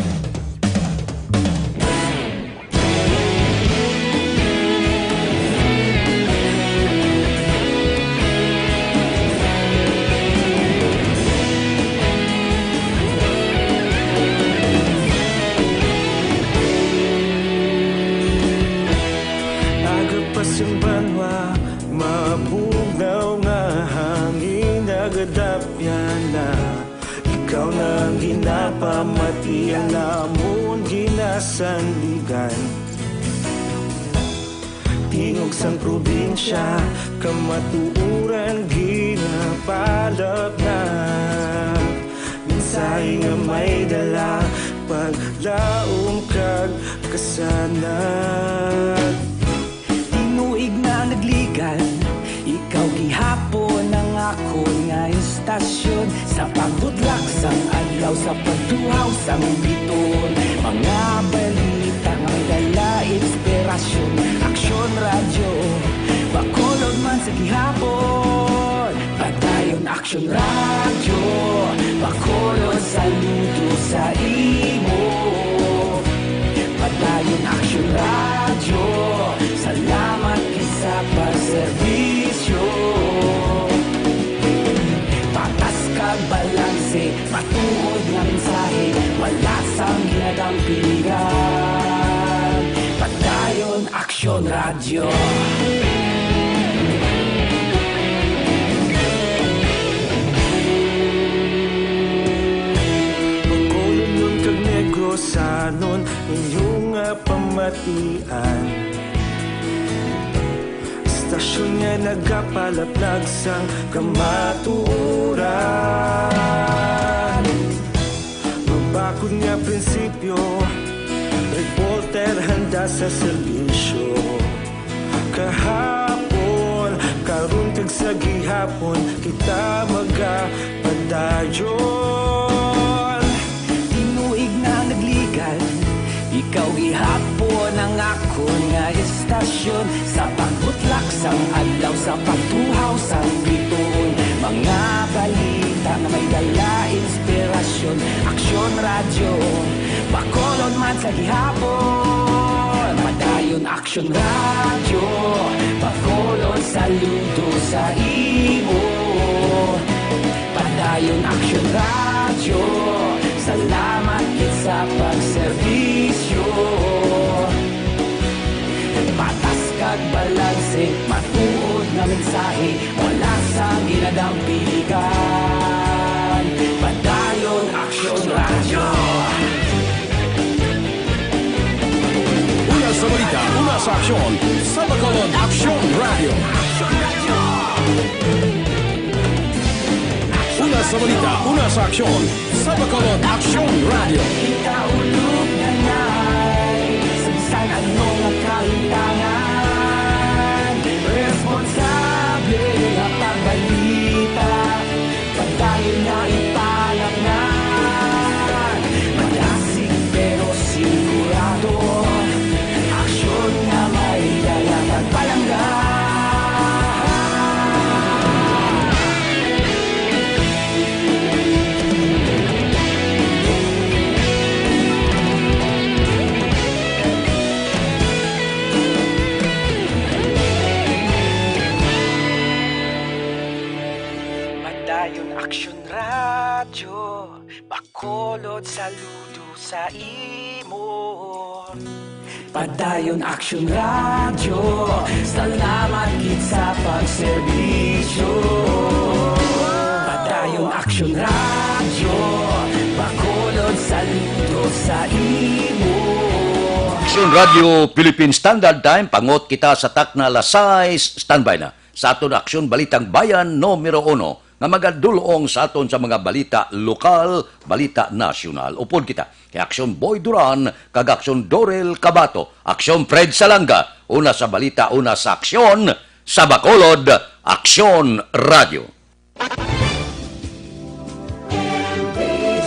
Aga pa sang banwa, mabugnaw nga hangin, nagadapyan na. Ikaw na ang ginapamati, ang amon ginasandigan. Tingog sang probinsya, kamatuoran ginapalapnap. Mensahe nga may dala, paglaom kag kasanag. Tinuig na nagligan, ikaw gihapon ang akon nga istasyon. Sa pagbudlak sang adlaw, sa pagtuhaw sang biton, mga balita nga may dala inspirasyon. Aksyon Radyo, Bacolod man sa gihapon. Padayon Aksyon Radyo, Bacolod, saludo sa imo. Padayon Aksyon Radyo, salamat kay sa Tian. Istasyon nga nagapalaplag sang kamatuoran. Mabakod nga prinsipyo, reporter handa sa serbisyo. Kahapon, karon kag sa gihapon, kita magapadayon. Tinuig na nagligan, ikaw gihapon ang akon nga istasyon. Sa pagbutlak sang adlaw, sa pagtuhaw sang bituon, mga balita nga may dala inspirasyon. Aksyon Radyo, Bacolod man sa gihapon. Padayon Aksyon Radyo, Bacolod, saludo sa imo. Padayon Aksyon Radyo, salamat gid sa pagserbisyo. Patas kag balanse, matuod nga mensahe, wala sang ginadampigan. Padayon Aksyon Radyo. Una sa balita, una sa aksyon, sa Bacolod, Aksyon Radyo. Una sa balita, una sa aksyon, sa Bacolod, Aksyon Radyo. Ikaulob na nay, sa bisan ano nga kahintangan, responsable nga pagbalita, padayon na ipalapnan. Malasig pero sigurado, aksyon nga may dala kag palangga. Padayon Aksyon Radyo, Bacolod, saludo sa imo. Padayon Aksyon Radyo, salamat gid sa pagserbisyo. Padayon Aksyon Radyo, Bacolod, saludo sa imo. Aksyon Radyo Philippine Standard Time, pangot kita sa takna alas sais, standby na. Sa aton Aksyon Balitang Bayan numero uno, nga magadul-ong sa aton sa mga balita lokal, balita nasyonal. Upod kita kay Aksyon Boy Duran kag Aksyon Dorel Cabato, Aksyon Fred Salanga, una sa balita, una sa aksyon, sa Bacolod, Aksyon Radyo.